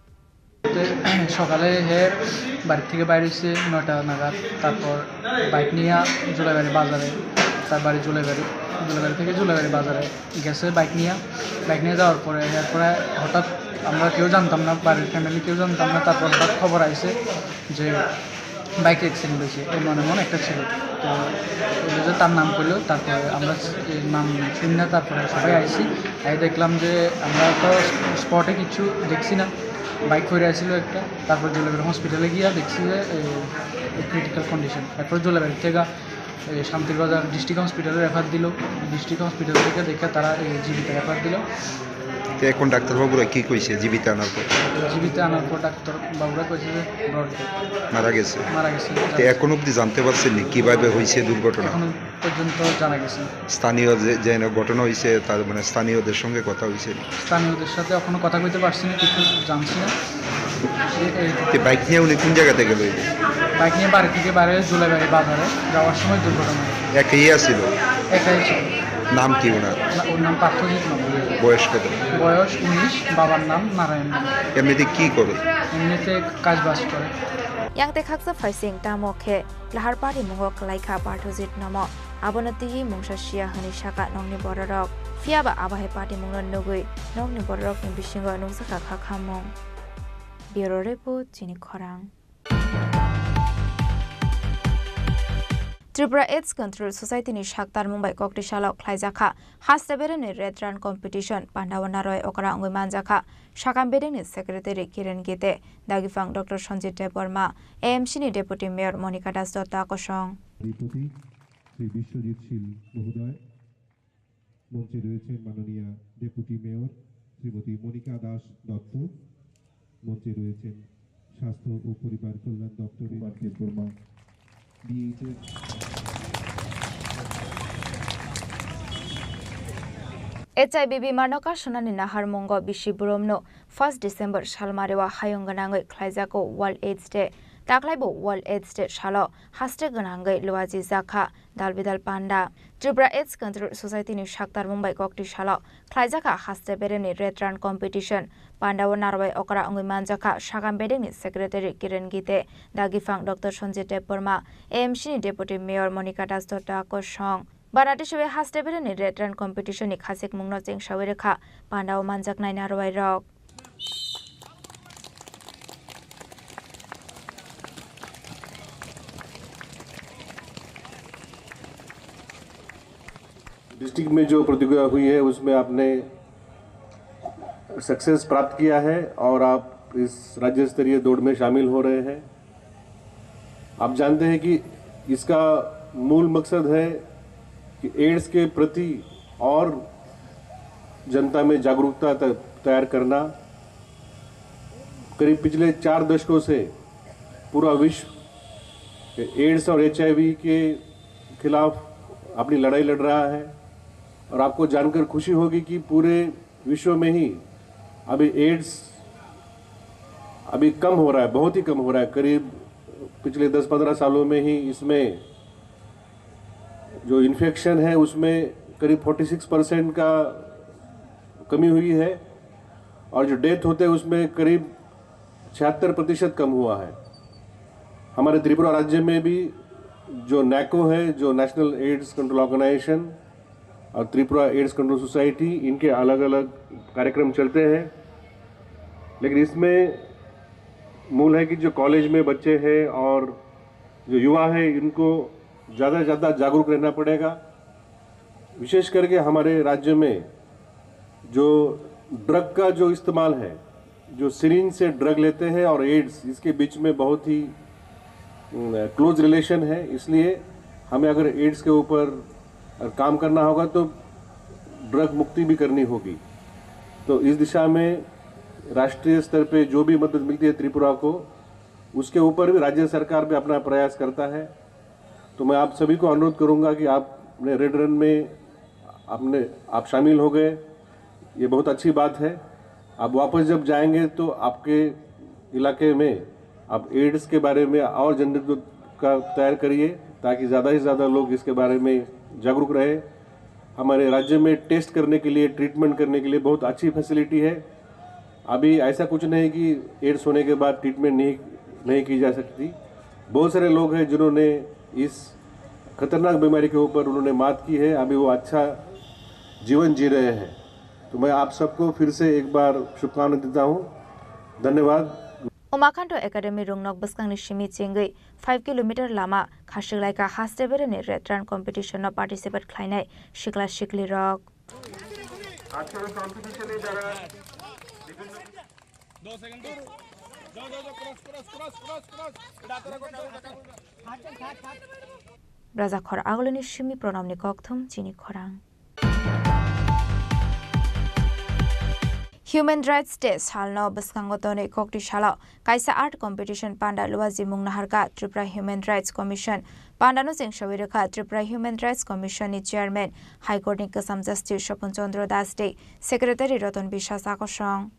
সকালে হে বাড়ি থেকে বাইরে এসে নয়টা নাগাদ, তারপর বাইক নিয়ে জুলাইবাড়ি বাজারে, তার বাড়ি জুলাইবাড়ি, জুলাইবাড়ি থেকে জুলাইবাড়ি বাজারে গেছে বাইক নিয়ে। বাইক নিয়ে যাওয়ার পরে, এরপরে হঠাৎ আমরা কেউ জানতাম না, বাড়ির ফ্যামিলি কেউ জানতাম না। তারপর হঠাৎ খবর আইছে যে বাইক অ্যাক্সিডেন্ট হয়েছে, এমন এমন একটা ছিল। তো ওই যে তার নাম করলো, তারপরে আমরা এই নাম শুনি না, তারপরে সবাই আইছি। আই দেখলাম যে আমরা তো স্পটে কিছু দেখছি না, বাইক পড়ে আসছিল একটা। তারপর জুলাইবাড়ি হসপিটালে গিয়ে দেখছি যে ক্রিটিক্যাল কন্ডিশন। এরপর জুলাইবাড়ি থেকে এই শান্তির বাজার ডিস্ট্রিক্ট হসপিটালে রেফার দিল। ডিস্ট্রিক্ট হসপিটাল থেকে দেখে তারা এই জিবিতে রেফার দিল। তো এখন ডাক্তারবাবুরা কি কইছে জীবিত আনার পর? জীবিত আনার পর ডাক্তারবাবুরা কইছে যে ব্রড ডেথ। মারা গেছে? মারা গেছে। তো এখন অবধি জানতে পারছেন নি কিভাবে হয়েছে দুর্ঘটনা? এখনো পর্যন্ত জানা গেছে না। স্থানীয় যে, যে ঘটনা হয়েছে, তার মানে স্থানীয়দের সঙ্গে কথা হয়েছে নি? স্থানীয়দের সাথে এখনো কথা কইতে পারছি না, কিছু জানছি না। এ-, এই তো বাইক নিয়ে উনি কোন জায়গা থেকে বেরিয়ে? বাইক নিয়ে বাড়ি থেকে বাইরে জুলাইবাড়ি বাজারে যাওয়ার সময় দুর্ঘটনা হয়। একাই আছিল? একাই ছিল। নাম কি ওনার? না, ওর নাম পার্থজিৎ নন্দী। বয়স কত? বয়স উনিশ, বাবার নাম নারায়ণ নন্দী। এমনিতে কি করে? এমনিতে কাজ বাজ করে। Yang tei khaksa phaising tamo khe lahar parimungo kwlaikha Parthojit Nomo. Abono twiwi mungsa siya hwnwi sakha nokni bororok. Phiyaba abo hai patimungno nugwi nokni bororokni bisingo nukjakha kha khamung. Bureau Report, Chini Khorang. Tripura AIDS Control Society ni saktarmung bai kokti salo khlaijakha haste beremni red run competition, pandao narwai okra wngwi manjakha sakam bedengni secretary Kiren Gite, dagipang Doctor Sanjit Debbarma, A M C ni Deputy Mayor Monika Das Dutta kosong. অধিপতি শ্রী বিশ্বজিৎ শীল মহোদয়, মঞ্চে রয়েছেন মাননীয়া deputy mayor Shrimati Monika Das Dutta, মঞ্চে রয়েছেন স্বাস্থ্য ও পরিবার কল্যাণ দপ্তরের Kumar Debbarma, BHS. H I V bimar no kasunani naharmungo bisi burumno first December salmario hayung gwnangwi khlaijago World AIDS Day. Taklaibo World AIDS Day salo haste gwnangwi luaji jakha dalbidal panda. Tripura AIDS Control Society ni saktarmung bai kokti salo khlaijakha haste beremni red run competition. Pandao narwai okra wngwi manjakha sakam bedengni secretary Kiren Gite, dagipang Doctor Sanjit Debbarma, A M C ni Deputy Mayor Monika Das Dutta kosong. Banatiswi haste beremni red run competition ni khachikmungno chengsawi rwkha pandao manjaknai narwai rok. District में जो प्रतियोगिता हुई है, उसमें आपने सक्सेस प्राप्त किया है और आप इस राज्य स्तरीय दौड़ में शामिल हो रहे हैं। आप जानते हैं कि इसका मूल मकसद है कि एड्स के प्रति और जनता में जागरूकता त-, तैयार करना। करीब पिछले चार दशकों से पूरा विश्व एड्स और एचआईवी के खिलाफ अपनी लड़ाई लड़ रहा है और आपको जानकर खुशी होगी कि पूरे विश्व में ही अभी एड्स अभी कम हो रहा है, बहुत ही कम हो रहा है। करीब पिछले दस पन्द्रह सालों में ही इसमें जो इन्फेक्शन है, उसमें करीब फ़ोर्टी सिक्स परसेंट का कमी हुई है। और जो डेथ होते हैं उसमें करीब छिहत्तर प्रतिशत कम हुआ है। हमारे त्रिपुरा राज्य में भी जो नैको है, जो नेशनल एड्स कंट्रोल ऑर्गेनाइजेशन और त्रिपुरा एड्स कंट्रोल सोसाइटी, इनके अलग अलग कार्यक्रम चलते हैं, लेकिन इसमें मूल है कि जो कॉलेज में बच्चे हैं और जो युवा है, इनको ज़्यादा से ज़्यादा जागरूक रहना पड़ेगा। विशेष करके हमारे राज्य में जो ड्रग का जो इस्तेमाल है, जो सिरिंज से ड्रग लेते हैं और एड्स, इसके बीच में बहुत ही क्लोज रिलेशन है। इसलिए हमें अगर एड्स के ऊपर काम करना होगा तो ड्रग मुक्ति भी करनी होगी। तो इस दिशा में राष्ट्रीय स्तर पे जो भी मदद मिलती है त्रिपुरा को, उसके ऊपर भी राज्य सरकार भी अपना प्रयास करता है। तो मैं आप सभी को अनुरोध करूंगा कि आपने रेड रन में आपने आप शामिल हो गए, ये बहुत अच्छी बात है। आप वापस जब जाएंगे तो आपके इलाके में आप एड्स के बारे में और जागरूकता तैयार करिए, ताकि ज़्यादा से ज़्यादा लोग इसके बारे में जागरूक रहे। हमारे राज्य में टेस्ट करने के लिए, ट्रीटमेंट करने के लिए बहुत अच्छी फैसिलिटी है। अभी ऐसा कुछ नहीं कि एड्स होने के बाद ट्रीटमेंट नहीं, नहीं की जा सकती। बहुत सारे लोग हैं जिन्होंने इस खतरनाक बीमारी के ऊपर उन्होंने मात की है, अभी वो अच्छा जीवन जी रहे हैं। तो मैं आप सबको फिर से एक बार शुभकामना देता हूँ। धन्यवाद। Umakhanto Academy Rungnok bwskangni simi chengwi five kilometer lama khasiklaika haste beremni red run competition no participate khlainai sikla siklirok. আজকের এই কম্পিটিশনে যারা বিভিন্ন Brajakhor agulini simi pranamni kokthum chini khorang. Human Rights Day salno bwskango tonwi kokti salo kaisa art competition panda luaji mung naharkha Tripura Human Rights Commission. Pandano chengsawi rwkha Tripura Human Rights Commission ni Chairman, High Court ni Kwcham Justice Sopon Chandra Das tei Secretary Roton Biswas Akosong.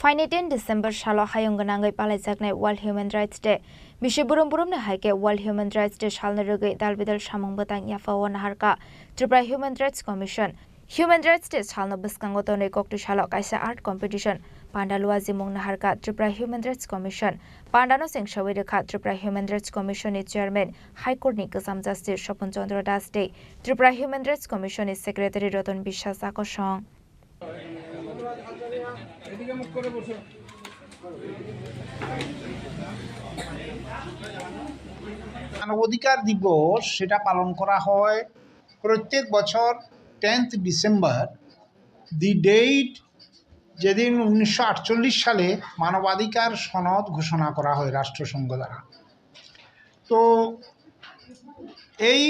Phaini ten December salo hayung gwnangwi palaijaknai World Human Rights Day. Bisi burum burumni hai khe World Human Rights Day salno rwgwi dal bidal samung bwtang yaphao naharkha Tripura Human Rights Commission. Human Rights Day salno bwskango tonwi kokti salo kaisa art competition panda luaji mung naharkha Tripura Human Rights Commission. Pandano chengsawi rwkha Tripura Human Rights Commission ni Chairman, High Court ni Kwcham Justice Sopon Chandra Das tei Tripura Human Rights Commission ni Secretary Roton Biswas Akosong. মানবাধিকার দিবস সেটা পালন করা হয় প্রত্যেক বছর tenth December, দি ডেট যেদিন উনিশশো আটচল্লিশ সালে মানবাধিকার সনদ ঘোষণা করা হয় রাষ্ট্রসংঘ দ্বারা। তো এই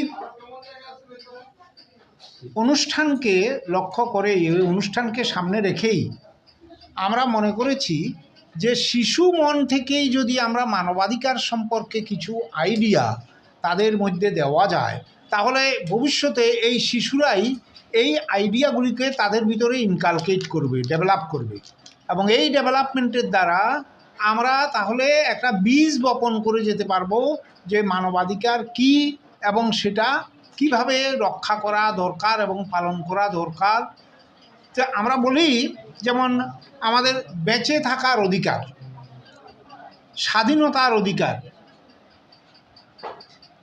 অনুষ্ঠানকে লক্ষ্য করেই, এই অনুষ্ঠানকে সামনে রেখেই আমরা মনে করেছি যে শিশু মন থেকেই যদি আমরা মানবাধিকার সম্পর্কে কিছু আইডিয়া তাদের মধ্যে দেওয়া যায়, তাহলে ভবিষ্যতে এই শিশুরাই এই আইডিয়াগুলিকে তাদের ভিতরে ইনকালকেট করবে, ডেভেলপ করবে। এবং এই ডেভেলপমেন্টের দ্বারা আমরা তাহলে একটা বীজ বপন করে যেতে পারবো যে মানবাধিকার কি এবং সেটা কিভাবে রক্ষা করা দরকার এবং পালন করা দরকার। তো আমরা বলি যেমন আমাদের বেঁচে থাকার অধিকার, স্বাধীনতার অধিকার,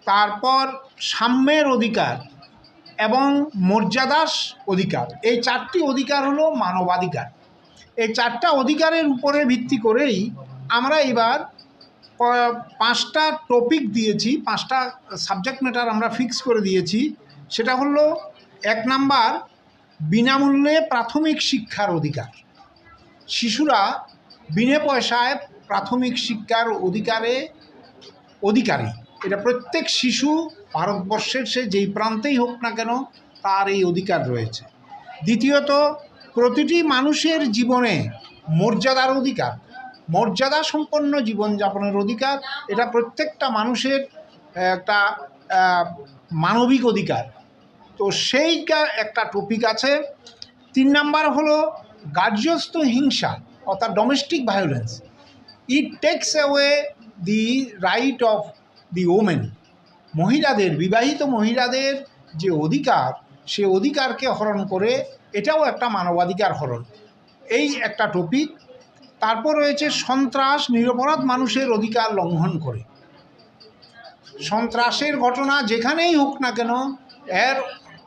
তারপর সাম্যের অধিকার এবং মর্যাদার অধিকার, এই চারটি অধিকার হলো মানবাধিকার। এই চারটা অধিকারের উপরে ভিত্তি করেই আমরা এবার প-, পাঁচটা টপিক দিয়েছি, পাঁচটা সাবজেক্ট ম্যাটার আমরা ফিক্স করে দিয়েছি। সেটা হলো এক নাম্বার, বিনামূল্যে প্রাথমিক শিক্ষার অধিকার। শিশুরা বিনা পয়সায় প্রাথমিক শিক্ষার অধিকারে অধিকারী। এটা প্রত্যেক শিশু, ভারতবর্ষের সে যেই প্রান্তেই হোক না কেন, তার এই অধিকার রয়েছে। দ্বিতীয়ত, প্রতিটি মানুষের জীবনে মর্যাদার অধিকার, মর্যাদা সম্পন্ন জীবনযাপনের অধিকার, এটা প্রত্যেকটা মানুষের একটা, আহ, মানবিক অধিকার। তো সেইটা একটা টপিক আছে। তিন নাম্বার হলো গার্হস্থ্য হিংসা, অর্থাৎ domestic violence. It takes away the right of the women. মহিলাদের, বিবাহিত মহিলাদের যে অধিকার, সে অধিকারকে হরণ করে, এটাও একটা মানবাধিকার হরণ। এই একটা টপিক। তারপর রয়েছে সন্ত্রাস, নিরপরাধ মানুষের অধিকার লঙ্ঘন করে। সন্ত্রাসের ঘটনা যেখানেই হোক না কেন, এর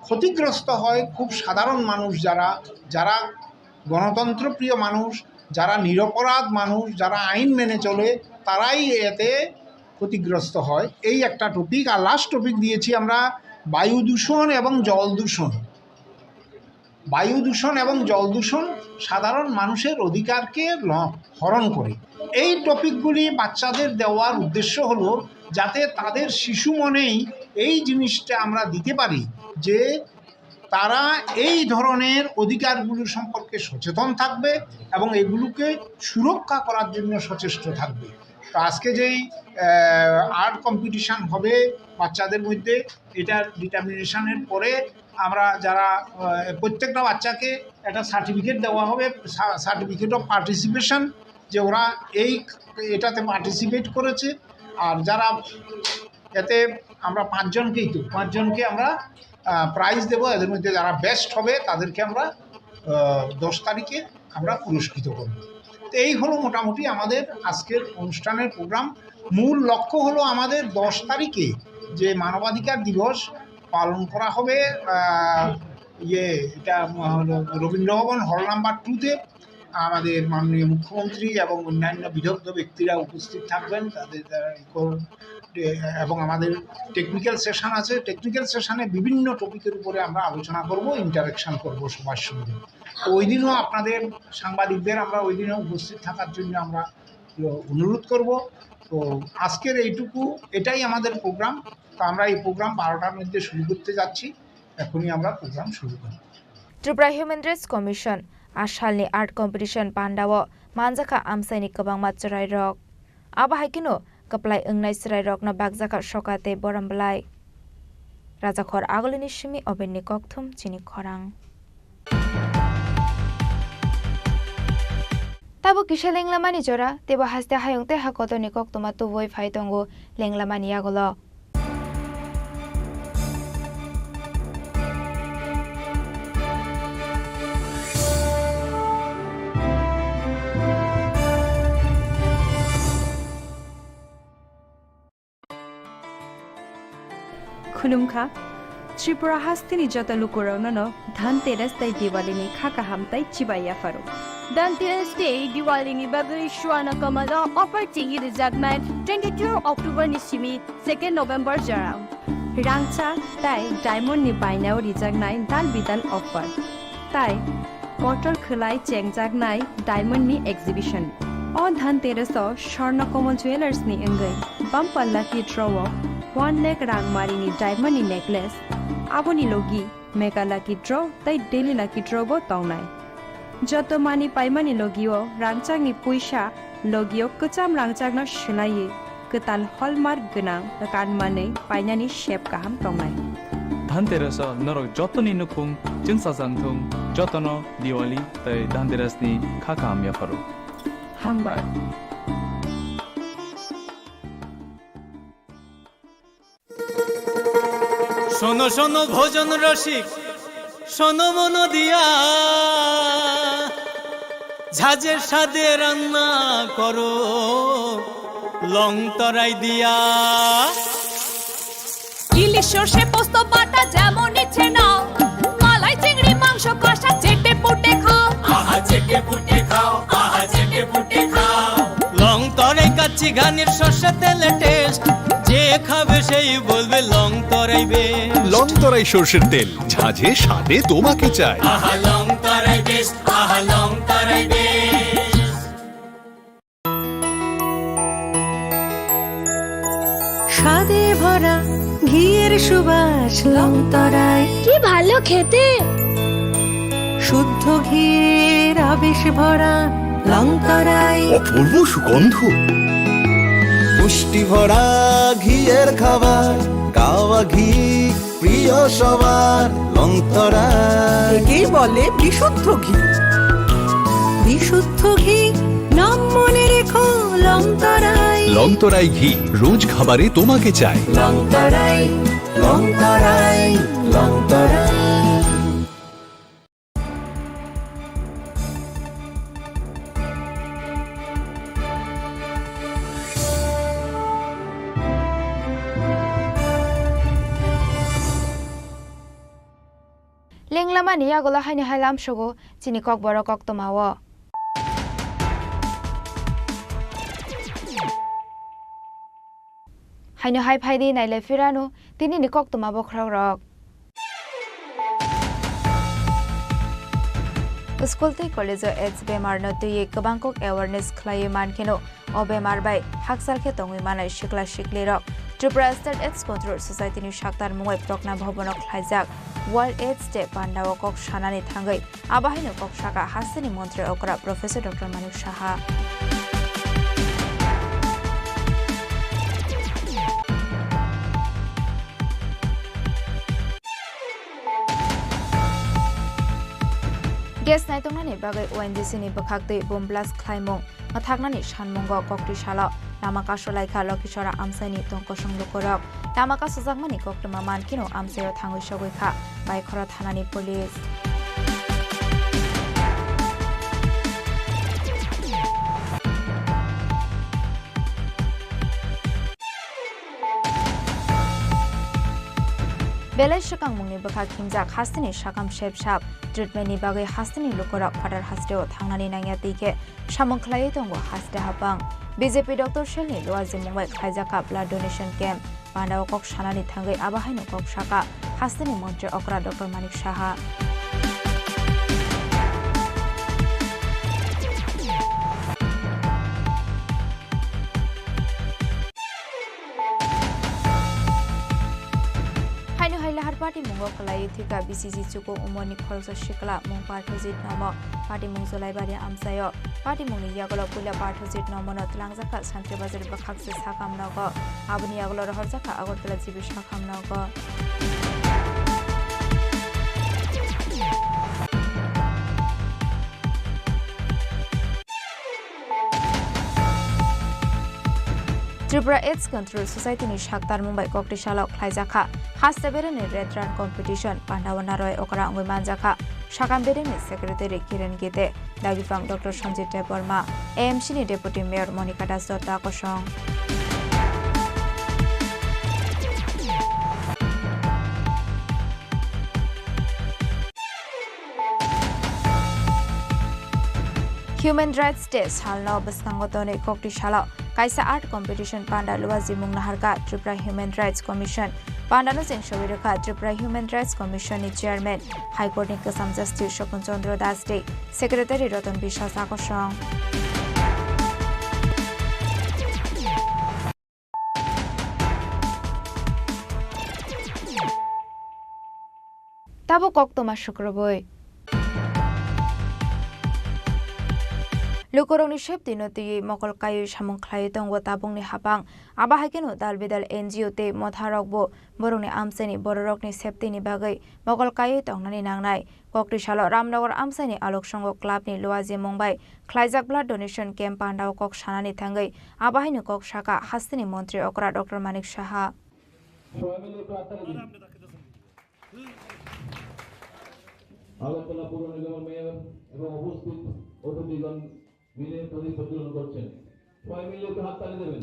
ক্ষতিগ্রস্ত হয় খুব সাধারণ মানুষ, যারা, যারা গণতন্ত্রপ্রিয় মানুষ, যারা নিরপরাধ মানুষ, যারা আইন মেনে চলে, তারাই এতে ক্ষতিগ্রস্ত হয়। এই একটা টপিক। আর লাস্ট টপিক দিয়েছি আমরা বায়ু দূষণ এবং জল দূষণ। বায়ু দূষণ এবং জল দূষণ সাধারণ মানুষের অধিকারকে ল-, হরণ করে। এই টপিকগুলি বাচ্চাদের দেওয়ার উদ্দেশ্য হলো যাতে তাদের শিশু মনেই এই জিনিসটা আমরা দিতে পারি যে তারা এই ধরনের অধিকারগুলো সম্পর্কে সচেতন থাকবে এবং এগুলোকে সুরক্ষা করার জন্য সচেষ্ট থাকবে। তো আজকে যেই, আহ, আর্ট কম্পিটিশন হবে বাচ্চাদের মধ্যে, এটার ডিটারমিনেশনের পরে আমরা যারা, আহ, প্রত্যেকটা বাচ্চাকে একটা সার্টিফিকেট দেওয়া হবে, সা-, সার্টিফিকেট অফ পার্টিসিপেশন, যে ওরা এই, এটাতে পার্টিসিপেট করেছে। আর যারা এতে, আমরা পাঁচজনকেই তো, পাঁচজনকে আমরা, আহ, প্রাইজ দেবো। এদের মধ্যে যারা বেস্ট হবে তাদেরকে আমরা, আহ, দশ তারিখে আমরা পুরস্কৃত করব। তো এই হলো মোটামুটি আমাদের আজকের অনুষ্ঠানের প্রোগ্রাম। মূল লক্ষ্য হলো আমাদের দশ তারিখে যে মানবাধিকার দিবস পালন করা হবে, আহ, ইয়ে, এটা হলো রবীন্দ্র ভবন হল নাম্বার টুতে। আমাদের মাননীয় মুখ্যমন্ত্রী এবং অন্যান্য বিদগ্ধ ব্যক্তিরা উপস্থিত থাকবেন। তাদের দ্বারা রিকর্ড, এ, এবং আমাদের টেকনিক্যাল সেশন আছে। টেকনিক্যাল সেশনে বিভিন্ন টপিকের উপরে আমরা আলোচনা করব, ইন্টারেকশন করব সবার সঙ্গে। তো ওই দিনও আপনাদের, সাংবাদিকদের আমরা ওই দিনও উপস্থিত থাকার জন্য আমরা অনুরোধ করব। তো আজকের এইটুকু, এটাই আমাদের প্রোগ্রাম। তো আমরা এই প্রোগ্রাম বারোটার মধ্যে শুরু করতে যাচ্ছি। এখনই আমরা প্রোগ্রাম শুরু করি। Tripura Human Rights Commission a salni art competition pandao manjakha amchaini kwbangma chwrairok. Abo hai kheno kwplai wngnai chwrairokno bakjakha soka tei borom bwlai. Rajakhor Agulini simi Obenni kokthum chini khorang. Tabuk kisa lenglamani jora, teibo haste hayung tei ha kotorni koktwma tubui phai tongo lenglamani yagulo. Khulumkha, Tripura hasteni joto lukurokno no Dhanteras tei Diwali ni kha kaham tei chibai yapharo. Dhanteras tei Diwali ni bagwi Swarna Kamal o offer chengwi rijaknai twenty-two October ni simi second November jora. Rangchak tei diamond ni bainao rijaknai dal bidal offer. Tai kotor khwlai chengjaknai diamond ni exhibition. O Dhanteras o Swarna Kamal Jewellers ni wngwi bumper lucky draw o one lakh rang mari ni diamond ni necklace, aboni logi mega lucky draw tei daily lucky draw bo tongnai. Joto mani paimani logio rangchakni puisa logio kwcham rangchakno swlaiwi kwtal hallmark gwnang kanmanwi painani sep kaham tongnai. Dhanteras o norok jotoni nukhung chwngsajak thung, jotono Diwali tei Dhanteras ni kha kaham yapharo. Hambai. শোনো শোনো ভোজন রসিক, শোনো মন দিয়া, ঝাঁঝের স্বাদে রান্না করো লং তরাই দিয়া। ইলিশ সর্ষে পোস্ত বাটা যেমন ইচ্ছে নাও, মালাই চিংড়ি মাংস কষা চেটে পুটে খাও। আহা চেটে পুটে খাও, আহা চেটে পুটে খাও। লং তরাই কাচ্চি ঘানির সর্ষে তেলে টেস্ট, যে খাবে সেই বলবে লং তরাই বেস্ট। লং তরাই সর্ষের তেল, ঝাঁঝে স্বাদে তোমাকে চাই। আহা লং তরাই বেস্ট, আহা লং তরাই বেস্ট। স্বাদে ভরা ঘিয়ের সুবাস লং তরাই। কি ভালো খেতে। শুদ্ধ ঘিয়ের আবেশ ভরা লং তরাই। অপূর্ব সুগন্ধ। পুষ্টি ভরা ঘিয়ের খাবার, কাওয়া ঘি প্রিয় সবার লং তরাই। একেই বলে বিশুদ্ধ ঘি। বিশুদ্ধ ঘি, নাম মনে রেখো লং তরাই। লং তরাই ঘি, রোজ খাবারে তোমাকে চাই। লং তরাই, লং তরাই, লং তরাই। Wnglamani yagulo haino hai lamsogo chini kokborok koktwmao. Haino hai phaidi nailai phirano tinini koktwma bokhorokrok. School tei college-o AIDS bemarno twiwi kwbang kok awareness khlaiwi mankheno, o bemar bai hakchal khe tongwi manai sikla siklirok. Tripura State AIDS Control Society-ni saktarmung bai Prokna Bhavan-o khlaijak World AIDS Day panda-o kok sanani thangwi abo haino kok saka hasteni montri okra Professor Doctor Manik Saha. Gas naitongnani bagwi O N G C ni bwkhak twi bomb blast khlaimung mwthaknani sanmungo kokti salo lama kasulaikha Lokhisora amchaini tongkosong lukurok. Lama kasujakmani koktwma mankheno amchaio thangwi sogwi kha Baikhoro thanani police. Belai swkangmungni bwkha khimjak hasteni sakam sepsap, treatment ni bagwi hasteni lukurok phatar hasteo thangnani nangya twi khe samung khlaiwi tongo haste hapang. B J P Doctor Cell ni luajimung bai khlaijakha blood donation camp. Pandao kok sanani thangwi abo haino kok saka hasteni montri okra Doctor Manik Saha. Haino hai lahar patimungo kwlaiwi thwikha B C G chuku umorni khoroksa sikla mung Parthojit Nomo. Patimung Jolaibari amchaio. Patimungni yagulo puila Parthojit Nomono twlangjakha Santri Bazar bwkhakse sakam nogo. Aboni yagulo rohorjakha Agartala G B sakam nogo. Tripura AIDS Control Society ni saktarmung bai kokti salo khlaijakha haste bereni red run competition pandao narwai okra wngwi manjakha sakam bereni secretary Kiran Gite, dagipang Doctor Sanjit Debbarma, A M C ni Deputy Mayor Monika Das Dutta kosong. Human Rights Day salno bwskango tonwi kokti salo kaisa art competition panda luajimung naharkha Tripura Human Rights Commission. Pandano chengsawi rwkha Tripura Human Rights Commission ni Chairman, High Court ni Kwcham Justice Sopon Chandra Das tei Secretary Ratan Biswas Akosong. Tabuk koktwma sukrubui. Lukurokni safety no twiwi mokol kaiwi samung khlaiwi tongo tabukni hapang. Abo hai kheno dal bidal N G O tei motharokbo borokni amchaini bororokni safety ni bagwi mokol kaiwi tongnani nangnai. Koktwi salo Ramnagar amchaini Alok Songho Club ni luajimung bai khlaijak blood donation camp pandao kok sanani thangwi abo haino kok saka hasteni montri okra Doctor Manik Saha. Agartala পৌর নিগমের মেয়র এবং উপস্থিত অতিথিগণ মিলে প্রদীপ প্রজ্বলন করছেন। সবাই মিলে একটু হাততালি দেবেন।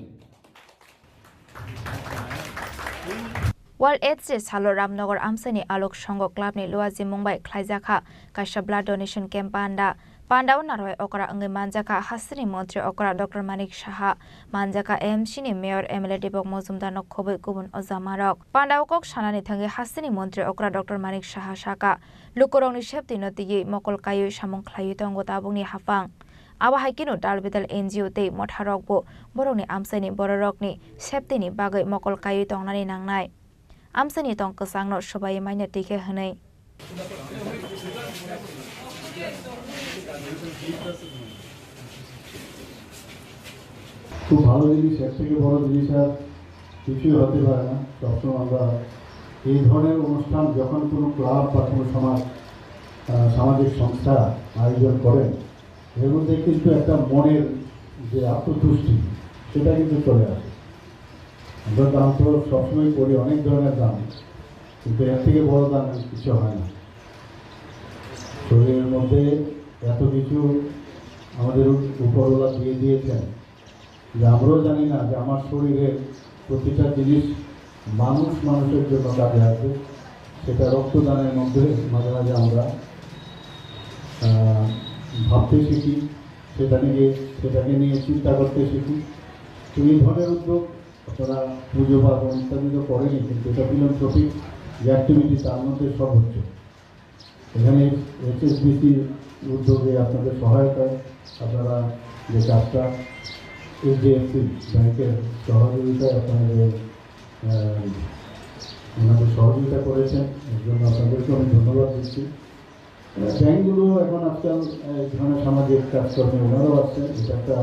World AIDS Day salo Ramnagar amchaini Alok Songho Club ni luajimung bai khlaijakha kaisa blood donation camp panda. Pandao narwai okra wngwi manjakha hasteni montri okra Doctor Manik Saha, manjakha A M C ni mayor M L A Deepak Majumdar no khobwi kubun ojamarok. Pandao kok sanani thangwi hasteni montri okra Doctor Manik Saha saka, lukurokni safety no twiwi mokol kaiwi samung khlaiwi tongo tabukni hapang. Abo hai kheno dal bidal N G O tei motharokbo borokni amchaini bororokni safety ni bagwi mokol kaiwi tongnani nangnai. Amchaini tong kwchangno swbaiwi manya twi khe hwnwi. খুব ভালো জিনিস, এর থেকে বড় জিনিস আর কিছুই হতে পারে না। সবসময় আমরা এই ধরনের অনুষ্ঠান যখন কোনো ক্লাব বা কোনো সমাজ, আহ, সামাজিক সংস্থা আয়োজন করেন, এর মধ্যে কিন্তু একটা মনের যে আত্মতুষ্টি, সেটা কিন্তু চলে আসে। আমরা দান তো সবসময় করি, অনেক ধরনের দান, কিন্তু এর থেকে বড় দান কিছু হয় না। শরীরের মধ্যে এত কিছু আমাদের উপরওয়ালা দিয়ে দিয়েছেন যে আমরাও জানি না যে আমার শরীরের প্রতিটা জিনিস মানুষ মানুষের জন্য কাজে আসবে। সেটা রক্তদানের মধ্যে মাঝে মাঝে আমরা আহ, ভাবতে শিখি, সেটা নিয়ে সেটাকে নিয়ে চিন্তা করতে শিখি। তো এই ধরনের উদ্যোগ আপনারা পুজো পার্বণ ইত্যাদি তো করেনি, কিন্তু এটা ফিলান্থ্রপিক যে অ্যাক্টিভিটি, তার মধ্যে সর্বোচ্চ। এখানে এইচএসবিসির উদ্যোগে আপনাদের সহায়তায় আপনারা যে কাজটা এইচডিএফসি ব্যাংকের সহযোগিতায় আপনারা যে আহ, ওনাদের সহযোগিতা করেছেন, এর জন্য আপনাদেরকে আমি ধন্যবাদ দিচ্ছি। আহ, ব্যাংকগুলো এখন আজকাল, আহ, এই ধরনের সামাজিক কাজকর্মে ওনারাও আসছেন, এটা একটা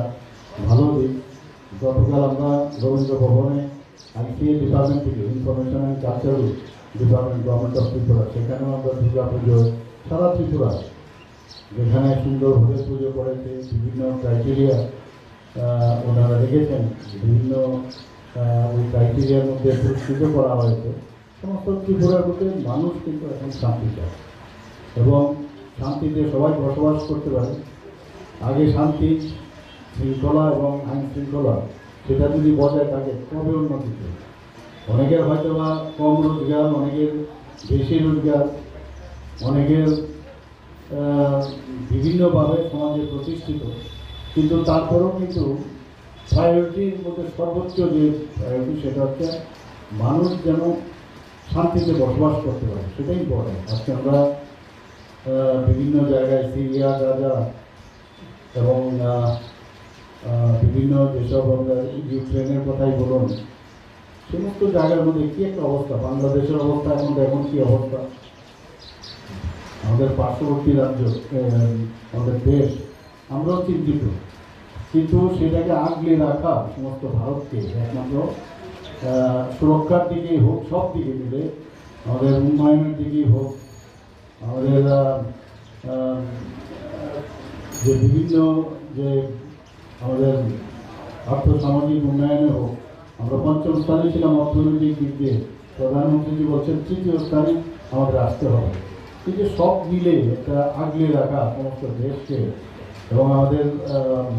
ভালো দিক। গতকাল আমরা রবীন্দ্র ভবনে আইসিএ ডিপার্টমেন্ট থেকে, information and cultural department, government of Tripura, সেখানেও আমরা দুর্গা পুজো সারা ত্রিপুরা যেখানে সুন্দরভাবে পুজো করেছে, বিভিন্ন ক্রাইটেরিয়া ওনারা রেখেছেন, বিভিন্ন আহ, ওই ক্রাইটেরিয়ার মধ্যে পুরস্কৃত করা হয়েছে। সমস্ত ত্রিপুরার বুকে মানুষ কিন্তু এখন শান্তি চায় এবং শান্তিতে সবাই বসবাস করতে পারে। আগে শান্তি, শৃঙ্খলা এবং আইন শৃঙ্খলা, সেটা যদি বজায় থাকে, তবে উন্নতি হবে। অনেকের হয়তো বা কম রোজগার, অনেকের বেশি রোজগার, অনেকের আহ, বিভিন্নভাবে সমাজে প্রতিষ্ঠিত, কিন্তু তারপরেও কিন্তু প্রায়োরিটির মধ্যে সর্বোচ্চ যে প্রায়োরিটি, সেটা হচ্ছে মানুষ যেন শান্তিতে বসবাস করতে পারে, সেটাই ইম্পর্টেন্ট। আজকে আমরা আহ, বিভিন্ন জায়গায় সিরিয়া, গাজা এবং আহ, আহ, বিভিন্ন যেসব আমরা ইউক্রেনের কথাই বলুন, সমস্ত জায়গার মধ্যে কি একটা অবস্থা, বাংলাদেশের অবস্থা এখন, এখন কি অবস্থা, আমাদের পার্শ্ববর্তী রাজ্য, আহ, আমাদের দেশ, আমরাও চিন্তিত। কিন্তু সেটাকে আগলে রাখা সমস্ত ভারতকে একমাত্র আহ, সুরক্ষার দিকেই হোক, সব দিকে মিলে আমাদের উন্নয়নের দিকেই হোক, আমাদের আহ, আহ, যে বিভিন্ন যে আমাদের আর্থ সামাজিক উন্নয়নে হোক, আমরা পঞ্চম স্থানে ছিলাম অর্থনৈতিক দিক দিয়ে, প্রধানমন্ত্রীজি বলছেন তৃতীয় স্থানে আমাদের আসতে হবে। এই যে সব মিলে একটা আগলে রাখা সমস্ত দেশকে এবং আমাদের আহ,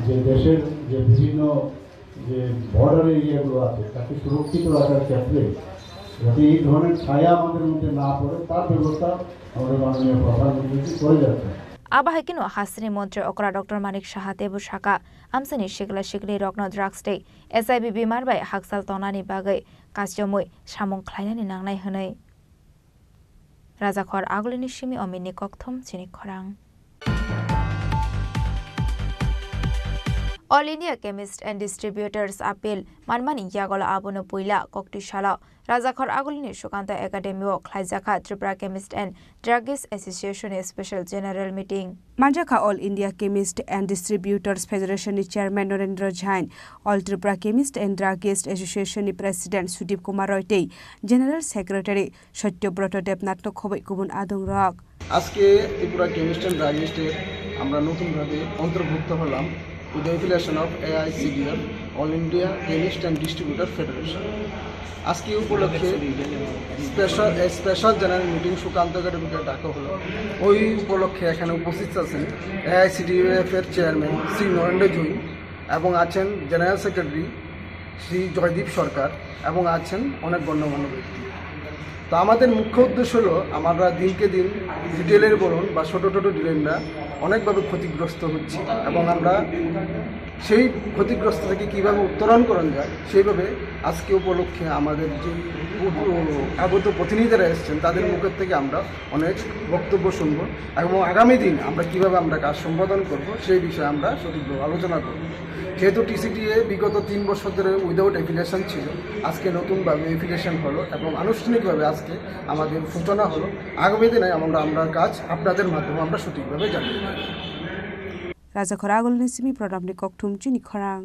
যে দেশের যে বিভিন্ন যে বর্ডার এরিয়াগুলো আছে, তাকে সুরক্ষিত রাখার ক্ষেত্রে যাতে এই ধরনের ছায়া আমাদের মধ্যে না পড়ে, তার ব্যবস্থা আমাদের মাননীয় প্রধানমন্ত্রী করে যাচ্ছেন। Abo hai kheno hasteni montri okra Doctor Manik Saha teibo sakha, amchaini sikla siklirokno drugs tei H I V bemar bai hakchal tongnani bagwi kaichomwi samung khlainani nangnai hwnwi. Rajakhor Agulini simi Ominni kokthum chini khorang. All India Chemist and Distributors Appeal manmani yagulo abono puila kokti salo Rajakhor Agulini Sukanta Academy o khlaijakha Tripura Chemist and Druggist Association ni Special General Meeting. Manjakha All India Chemist and Distributors Federation ni Chairman Narendra Jain, All Tripura Chemist and Druggist Association ni President Sudip Kumar Roy tei General Secretary Satyabroto Debnath no khoboi kubun adongrok. আজকে Tripura chemist and ড্রাগিস্টের আমরা নতুনভাবে অন্তর্ভুক্ত হলাম with the affiliation of A I C D F, All India Chemist and Distributor Federation। আজকে উপলক্ষে special special general meeting Sukanta একাডেমিতে ডাকা হলো। ওই উপলক্ষে এখানে উপস্থিত আছেন এআইসিডিএফ এর চেয়ারম্যান শ্রী নরেন্দ্র জৈন এবং আছেন জেনারেল সেক্রেটারি শ্রী জয়দীপ সরকার এবং আছেন অনেক গণ্যমান্য ব্যক্তি। তো আমাদের মুখ্য উদ্দেশ্য হলো আমরা দিনকে দিন রিটেলের বলুন বা ছোটো ছোটো ডিলাররা অনেকভাবে ক্ষতিগ্রস্ত হচ্ছে এবং আমরা সেই ক্ষতিগ্রস্ত থেকে কীভাবে উত্তরণ করা যায় সেইভাবে আজকে উপলক্ষে আমাদের যে উপ-, আগত প্রতিনিধিরা এসেছেন তাদের মুখের থেকে আমরা অনেক বক্তব্য শুনবো এবং আগামী দিন আমরা কীভাবে আমরা কাজ সম্পাদন করব সেই বিষয়ে আমরা সঠিকভাবে আলোচনা করব। যেহেতু টিসিডিএ বিগত তিন বছর ধরে উইদাউট অ্যাফিলিয়েশন ছিল, আজকে নতুনভাবে অ্যাফিলিয়েশন হলো এবং আনুষ্ঠানিকভাবে আজকে আমাদের সূচনা হলো। আগামী দিনে আমরা আমরা কাজ আপনাদের মাধ্যমে আমরা সঠিকভাবে জানিয়ে দেব। Rajakhor Agulini simi Prodapni kokthum chini khorang.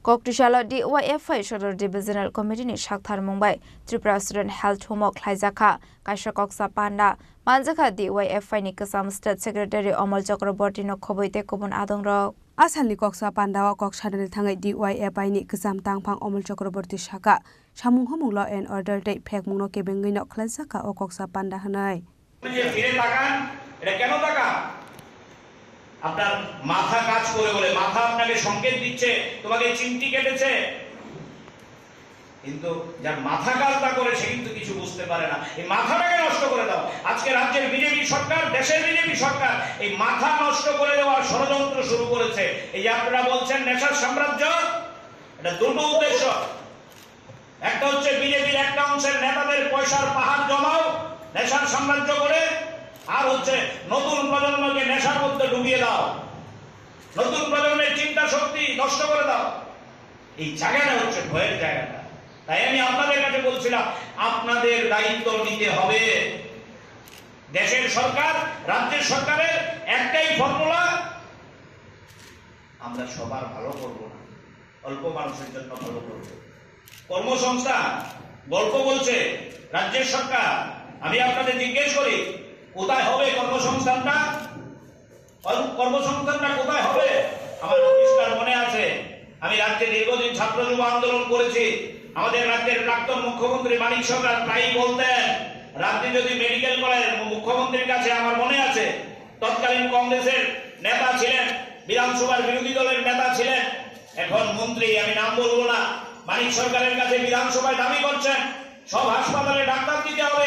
Koktisalo D Y F I Sodor Divisional Committee ni saktharmung bai Tripura Student Health Home o khlaijakha kaisa koksa panda. Manjakha D Y F I ni kwcham State Secretary Omol Chakraborty no khoboi tei kubun adongrok. A salni koksa panda o kok sanani thangwi D Y F I ni kwcham tangphang Omol Chakraborty sakha, samung humung law and order tei phekmung no kebengwi no khlaijak kha o koksa panda hwnwi. যে ফিরে তাকান, এটা কেন তাকান? আপনার মাথা কাজ করে বলে, মাথা আপনাকে সংকেত দিচ্ছে, তোমাকে চিমটি কেটেছে। কিন্তু যার মাথা কাজ না করে সে কিন্তু কিছু বুঝতে পারে না। এই মাথাটাকে নষ্ট করে দাও। আজকে রাজ্যের বিজেপি সরকার, দেশের বিজেপি সরকার এই মাথা নষ্ট করে দেওয়ার ষড়যন্ত্র শুরু করেছে। এই যে আপনারা বলছেন নেশার সাম্রাজ্য, এটা দুটো উদ্দেশ্য। একটা হচ্ছে বিজেপির একটা অংশের নেতাদের পয়সার পাহাড় জমাও, নেশার সাম্রাজ্য করে, আর হচ্ছে নতুন প্রজন্মকে নেশার মধ্যে ডুবিয়ে দাও, নতুন প্রজন্মের চিন্তা শক্তি নষ্ট করে দাও। এই জায়গাটা হচ্ছে ভয়ের জায়গাটা। তাই আমি আপনাদের কাছে বলছিলাম, আপনাদের দায়িত্ব নিতে হবে। দেশের সরকার, রাজ্যের সরকারের একটাই ফর্মুলা, আমরা সবার ভালো করব না, অল্প মানুষের জন্য ভালো করব। কর্মসংস্থান গল্প বলছে রাজ্যের সরকার। আমি আপনাদের জিজ্ঞেস করি, কোথায় হবে কর্মসংস্থানটা? কর্ম-, কর্মসংস্থানটা কোথায় হবে? আমার পরিষ্কার মনে আছে, আমি রাজ্যে দীর্ঘদিন ছাত্র যুব আন্দোলন করেছি। আমাদের রাজ্যের প্রাক্তন মুখ্যমন্ত্রী মানিক সরকার প্রায়ই বলতেন, রাজ্যে যদি মেডিকেল কলেজ, মুখ্যমন্ত্রীর কাছে আমার মনে আছে, তৎকালীন কংগ্রেসের নেতা ছিলেন, বিধানসভার বিরোধী দলের নেতা ছিলেন, এখন মন্ত্রী, আমি নাম বলবো না, মানিক সরকারের কাছে বিধানসভায় দাবি করছেন সব হাসপাতালে ডাক্তার দিতে হবে।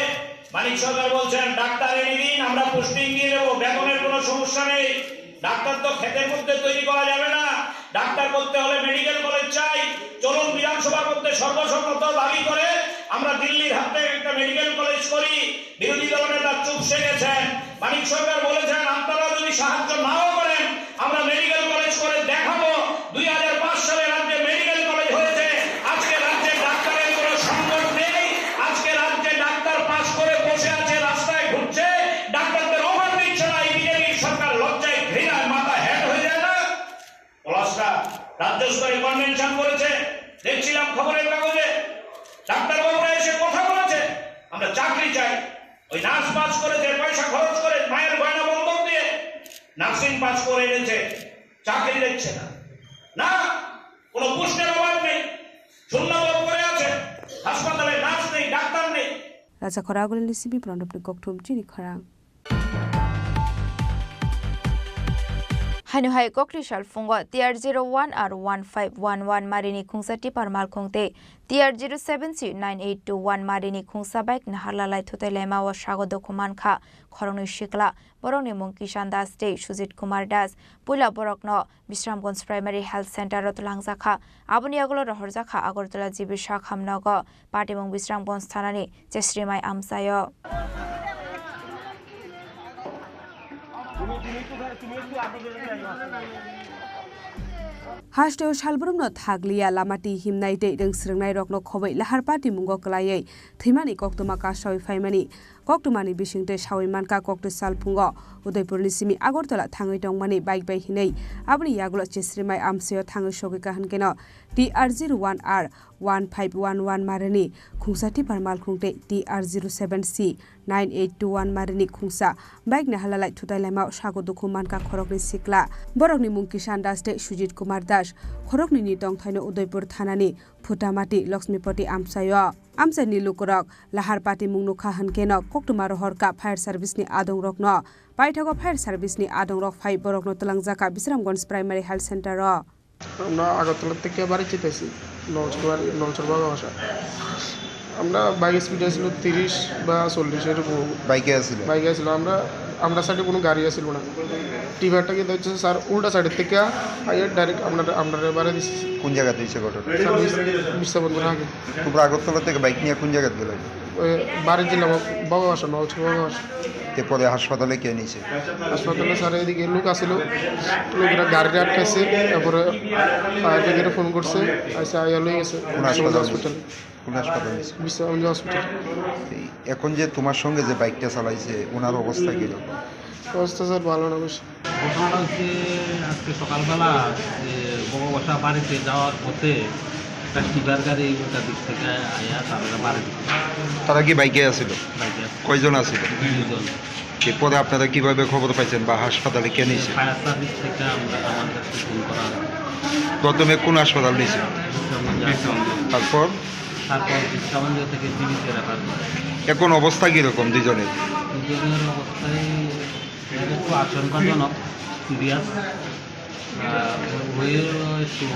মানিক সরকার বলছেন, "ডাক্তার এনে দিন, আমরা পোস্টিং দিয়ে দেবো, বেতনের কোনো সমস্যা নেই।" ডাক্তার তো ক্ষেতের মধ্যে তৈরি করা যাবে না, ডাক্তার করতে হলে মেডিকেল কলেজ চাই। চলুন, বিধানসভার মধ্যে সর্বসম্মত দাবি করে আমরা দিল্লির হাতে একটা মেডিকেল কলেজ করি। বিরোধী দলনেতা চুপ সে গেছেন। মানিক সরকার বলেছেন, "আপনারা যদি সাহায্য নাও করেন, আমরা মেডিকেল কলেজ করে দেখাবো।" দুই হাজার পাঁচ সালে রাজ্যে মেডিকেল কলেজ হয়েছে। আজকে রাজ্যে ডাক্তারের কোনো সংকট নেই। আজকে রাজ্যে ডাক্তার পাস করে বসে আছে, রাস্তায় ঘুরছে, ডাক্তারদের অভাব দিচ্ছে না। এই বিজেপির সরকার লজ্জায় ঘৃণায় মাথা হেট হয়ে যায় না? পলাশরা রাজ্য স্তরে কনভেনশন করেছে, দেখছিলাম খবরের কাগজে। ডাক্তারবাবুরা এসে কথা বলেছে, আমরা চাকরি চাই। ওই নার্স পাস করেছে, পয়সা খরচ করে, মায়ের গয়না বন্ধক দিয়ে নার্সিং পাস করে এনেছে, চাকরি দিচ্ছে না। না, কোনো পোস্টের অভাব নেই, শূন্য পদ পড়ে আছে, হাসপাতালে নার্স নেই, ডাক্তার নেই। Raja Khoragulini simi Pranobni kokthum chini khorang. Haino hai kokthwi salphungo T R zero one R one five one one marini khungsa tipper malkhung tei T R zero seven C nine eight two one marini khungsa bike naharlalai thutai laima o sago dukhu mankha khoroknwi sikla. Borokni mung Kishan Das tei Sujit Kumar Das. Puila borokno Bisramganj Primary Health Center o twlangjakha. Aboni yagulo rohorjakha Agartala G B Sakham nogo. Patimung Bisramganj thanani Chesrimai amchaio. Hasteo salbrumno thakliya lamati himnai tei rwngsrwngnai rokno khoboi lahar patimungo kwlaiwi thwimani koktwma kasawi phaimani. Koktwmani bisingtwi sawi mankha, koktwi salphungo Udaipurni simi Agartala thangwi tongmani bike bai hinwi aboni yagulo Chesrimai amchaio thangwi sogwi kaham kheno T R zero one R one five one one marini khungsa tipper malkhung tei T R zero seven C nine eight two one marini khungsa bike naharlalai thutai laima o sago dukhu mankha khoroknwi sikla. Borokni mung Kishan Das tei Sujit Kumar Das. Khoroknwini tongthaino Udaipur thanani Phutamati Laxmipati amchaio. Amchaini lukurok lahar patimung nukha hwnkhe no koktwma rohorkha fire service ni adongrokno. Paithago fire service ni adongrok phai borokno twlangjakha Bisramganj Primary Health Center o. আমরা আগরতলা থেকে বাড়ি যেতেছি নলছড় বাড়ি, নলছড় বাবা বাসা। আমরা বাইক স্পিডে ছিল তিরিশ বা চল্লিশ এরকম। বাইকে আছিল? বাইকে আছিল। আমরা, আমরা সাইডে কোনো গাড়ি আছিল না। টিপারটা কিন্তু হচ্ছে স্যার উল্টা সাইডের থেকে আইয়া ডাইরেক্ট আমরা, আমরা বাড়ি দিচ্ছি। কোন জায়গাতে হয়েছে ঘটনা? স্যার, বিশ-, বিশটা বন্ধুর আগে। তোমরা আগরতলা থেকে বাইক নিয়ে কোন জায়গাতে গেলে? ওই বাড়ির যে বাবা, বাবা বাসা, নলছড় বাবা বাসা। এরপরে হাসপাতালে কে নিয়েছে? হাসপাতালে স্যার এদিকে লোক আছিল, লোকরা গাড়িটা আটকাইছে, তারপরে ফায়ার ব্রিগেডে ফোন করছে, আইসা আইয়া লই গেছে কোন হাসপাতাল? হসপিটাল। কোন হাসপাতাল নিয়েছে? বিশ্বনাথ হসপিটাল। এই এখন যে তোমার সঙ্গে যে বাইকটা চালাইছে, ওনার অবস্থা কিরকম? অবস্থা স্যার ভালো না বেশি। ঘটনাটা হচ্ছে আজকে সকালবেলা যে বড় বাসা বাড়িতে যাওয়ার পথে একটা টিপার গাড়ি উল্টা দিক থেকে আইয়া তারা বাড়ি দিচ্ছে। তারা কি বাইকে আছিল? বাইকে আছে। কয়জন আছিল? দুইজন। এরপরে আপনারা কিভাবে খবর পাইছেন বা হাসপাতালে কে নিয়েছে? ফায়ার সার্ভিস থেকে আমরা, আমার কাছে ফোন করা হয়। প্রথমে কোন হাসপাতাল নিয়েছে? বিশ্রামগঞ্জ হাসপাতাল। তারপর? তারপর বিশ্রামগঞ্জ থেকে জিবিতে রেফার করে। এখন অবস্থা কিরকম দুইজনের? দুজনের অবস্থায় একটু আশঙ্কাজনক, সিরিয়াস। আহ, ওই একটু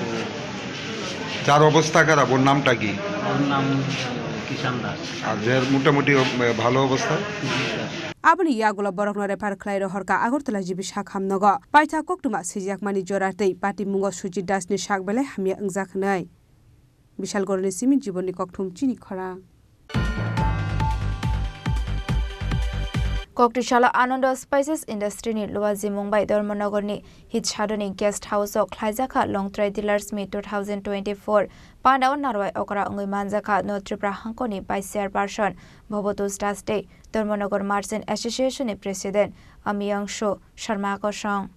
যার অবস্থা খারাপ, ওর নামটা কি? ওর নাম কিষাণ দাস। আর যে মোটামুটি, এ, ভালো অবস্থা। জি, sir. Aboni yagulo borokno refer khlai rohorkha Agartala G B sak hamnogo. Paitha koktwma swijakmani jora tei patimungo Sujit Das ni sak belai hamya wngjak hwnwi. Bishal Goroni simi Jibonni Kokthum chini khorang. Koktisalo Anando Spices Industry ni luajimung bai Dharmanagar ni Hitsadoni Guest House o khlaijakha Longtrai Dealers Meet two thousand twenty-four. Pandao narwai okra wngwi manjakha North Tripura hangkoni Vice Chairperson Bhabatosh Das tei Dharmanagar Merchant Association ni President Amiyangshu Sharma Kosong.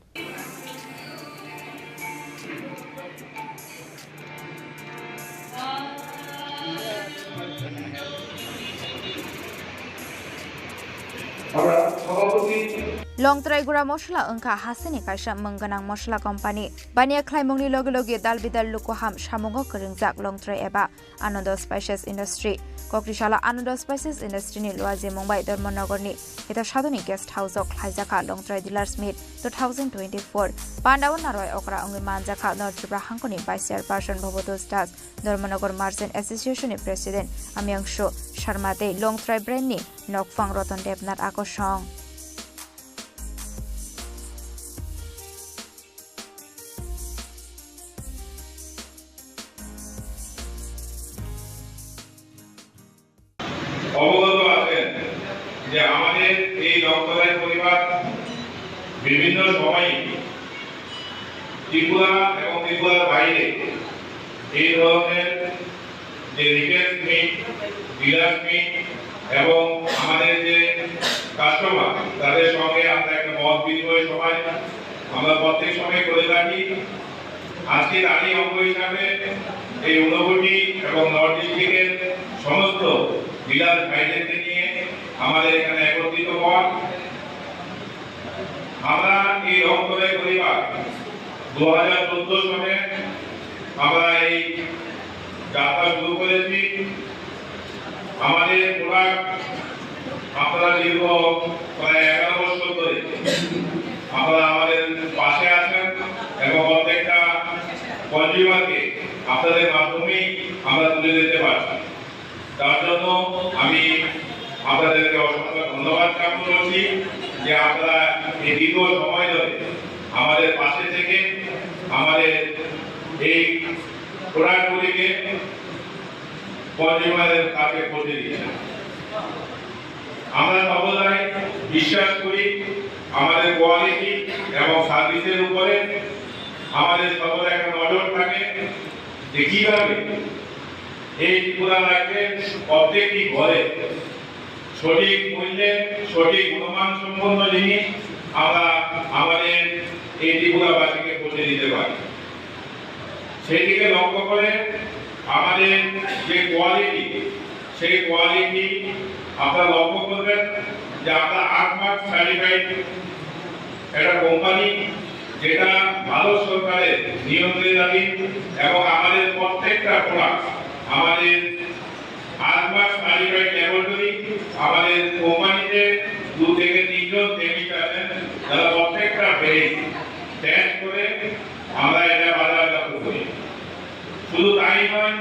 Longtrai gura mosla wngkha hasteni kaisa mwng gwnang mosla company. Baniya khlaimungni logi logi dal bidal lukuham samungo kwrwngjak Longtrai eba Anando Spices Industry. Koktisalo Anando Spices Industry ni luajimung bai Dharmanagar ni Hitsadoni Guest House o khlaijakha Longtrai Dealers Meet two thousand twenty-four. Pandao narwai okra wngwi manjakha North Tripura hangkoni Vice Chairperson Bhabatosh Das, Dharmanagar Merchant Association ni President Amiyangshu Sharma tei Longtrai brand ni nokphang Ratan Debnath Akosong. অবগত আছেন যে আমাদের এই লংতরাই পরিবার বিভিন্ন সময়ে ত্রিপুরা এবং ত্রিপুরার বাইরে এই ধরনের যে রিটেল মিট, ডিলার মিট এবং আমাদের যে কাস্টমার, তাদের সঙ্গে আমরা একটা মত বিনিময় সভায় আমরা প্রত্যেক সময় করে থাকি। আজকে তারই অঙ্গ হিসাবে এই ঊনকোটি এবং নর্থ ডিস্ট্রিক্টের সমস্ত ডিলার ভাইদেরকে নিয়ে আমাদের এখানে একত্রিত হওয়া। আমরা এই লংতরাই পরিবার দু হাজার চোদ্দ সনে আমরা এই যাত্রা শুরু করেছি। আমাদের প্রোডাক্ট আপনারা দীর্ঘ প্রায় এগারো বছর ধরে আপনারা আমাদের পাশে আছেন এবং প্রত্যেকটা কনজিউমারকে আপনাদের মাধ্যমেই আমরা তুলে দিতে পারছি। তার জন্য আমি আপনাদেরকে অসংখ্য ধন্যবাদ জ্ঞাপন করছি যে আপনারা এই দীর্ঘ সময় ধরে আমাদের পাশে থেকে আমাদের এই প্রোডাক্টগুলিকে কনজিউমারের কাছে পৌঁছে দিচ্ছেন। আমরা সর্বদাই বিশ্বাস করি আমাদের কোয়ালিটি এবং সার্ভিসের উপরে আমাদের সর্বদা একটা নজর থাকে যে কিভাবে এই ত্রিপুরা রাজ্যের প্রত্যেকটি ঘরে সঠিক মূল্যে সঠিক গুণমান সম্পন্ন জিনিস আমরা আমাদের এই ত্রিপুরাবাসীকে পৌঁছে দিতে পারি। সেই দিকে লক্ষ্য করে আমাদের যে কোয়ালিটি, সেই কোয়ালিটি আপনারা লক্ষ্য করবেন যে আমরা আট মাস সার্টিফাইড একটা কোম্পানি, যেটা ভারত সরকারের নিয়ন্ত্রণাধীন এবং আমাদের প্রত্যেকটা প্রোডাক্ট আমাদের আট মাস সার্টিফাইড ল্যাবরেটরি, আমাদের কোম্পানিতে দু থেকে তিনজন কেমিস্ট আছেন, যারা প্রত্যেকটা ব্যাচ টেস্ট করে আমরা এটা বাজারজাত করি। শুধু তাই নয়,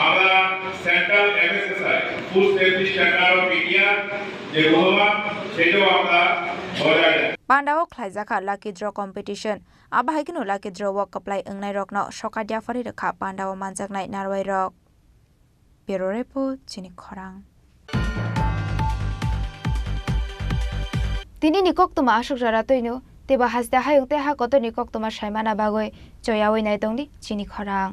আমরা central FSSI, food safety standard of India যে গুণমান, সেটাও আমরা বজায় রাখি। Pandao khlaijakha lucky draw competition. Abo hai kheno lucky draw o kwplai wngnai rokno sokat yaphari rwkha pandao manjaknai narwai rok. Bureau Report, chini khorang. Tini ni koktwma aswk jora twino, teibo haste hayung tei ha kotor ni koktwma saimana bagwi choyawi nai tongdi chini khorang.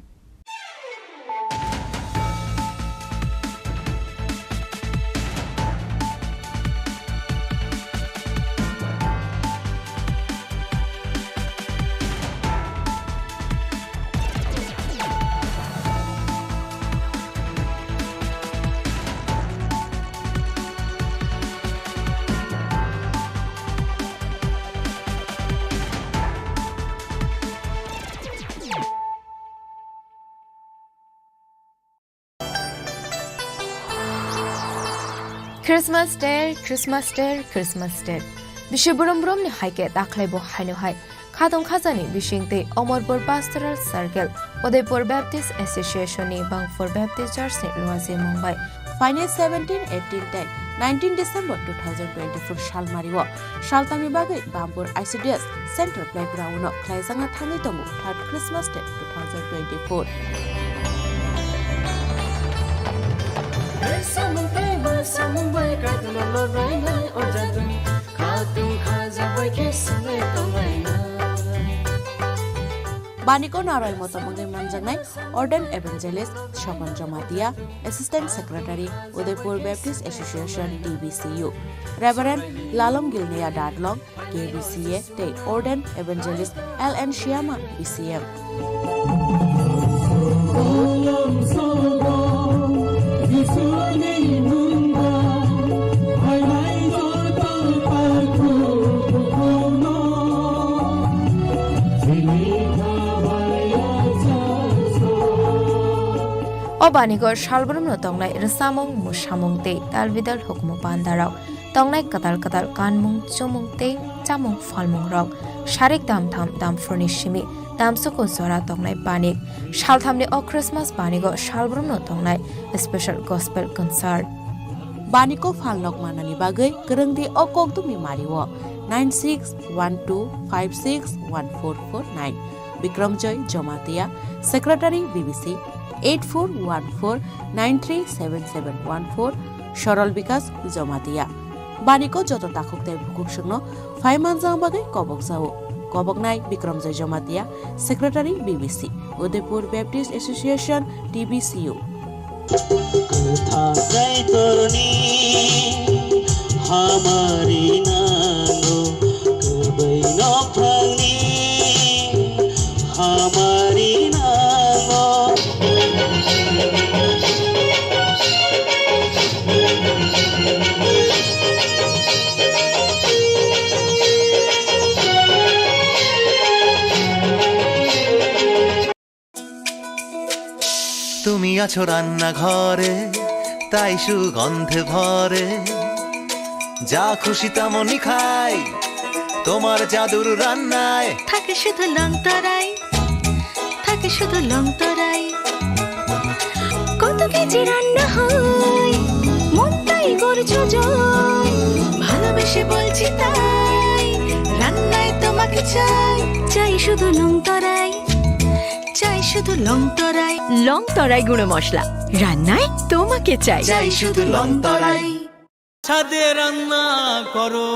Christmas Day, Christmas Day, Christmas Day. Bisi brum brum ni hai khe dakhwlai bo haino hai Khatungkhajani bisingtwi Omorpur Pastoral Circle, Udaipur Baptist Association ni Bangphur Baptist Church ni luajimung bai phainai seventeen, eighteen tei nineteen December two thousand twenty-four salmario saltamni bagwi Bangphur I C D S Central Playground no khlaijakna thangwi tongo third Christmas Day two thousand twenty-four. Baniko naroimo tongmungwi manjaknai Ordained Evangelist Sokon Jamatia, Assistant Secretary, Udaipur Baptist Association, D B C U, Reverend Lalom Gilneya Dadlong, K B C A, tei Ordained Evangelist L N Shyama, B C M. O baniko salbrumno tongnai rwchapmung, mwsamung tei talbidal hukumu pandarok tongnai kwtal kwtal kanmung, chumung tei chamung phalmungrok sarik damtham damphurni simi damsuku jora tongnai banik. Salthamni o Christmas banigo salbrumno tongnai special gospel concert. Baniko phalnok manani bagwi kwrwngdi o kokdumni mario nine six one two five six one four four nine. Bikramjoy Jamatia, Secretary B B C, eight four one four nine three seven seven one four, Sorol Bikas Jamatia. Baniko joto takhuk tei bukhuksongno phai manjak bagwi kobok jao. Koboknai Bikramjoy Jamatia, Secretary B B C, Udaipur Baptist Association, D B C U. Kwthang Kaitorni hamari nango, kwbwi nophangni hamari nango. তুমি আছো রান্নাঘরে, তাই সুগন্ধে ভরে। যা খুশি তেমনই খাই, তোমার জাদুর রান্নায়। থাকে শুধু লং তরাই, থাকে শুধু লং তরাই। কত কেজি রান্না হয়, মনটাই করছো জয়। ভালোবেসে বলছি তাই, রান্নায় তোমাকে চাই, চাই শুধু লং তরাই। চাই শুধু লং তরাই। লং তরাই গুঁড়ো মশলা, রান্নায় তোমাকে চাই। চাই শুধু লং তরাই। ছাদে রান্না করো,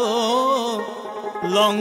লং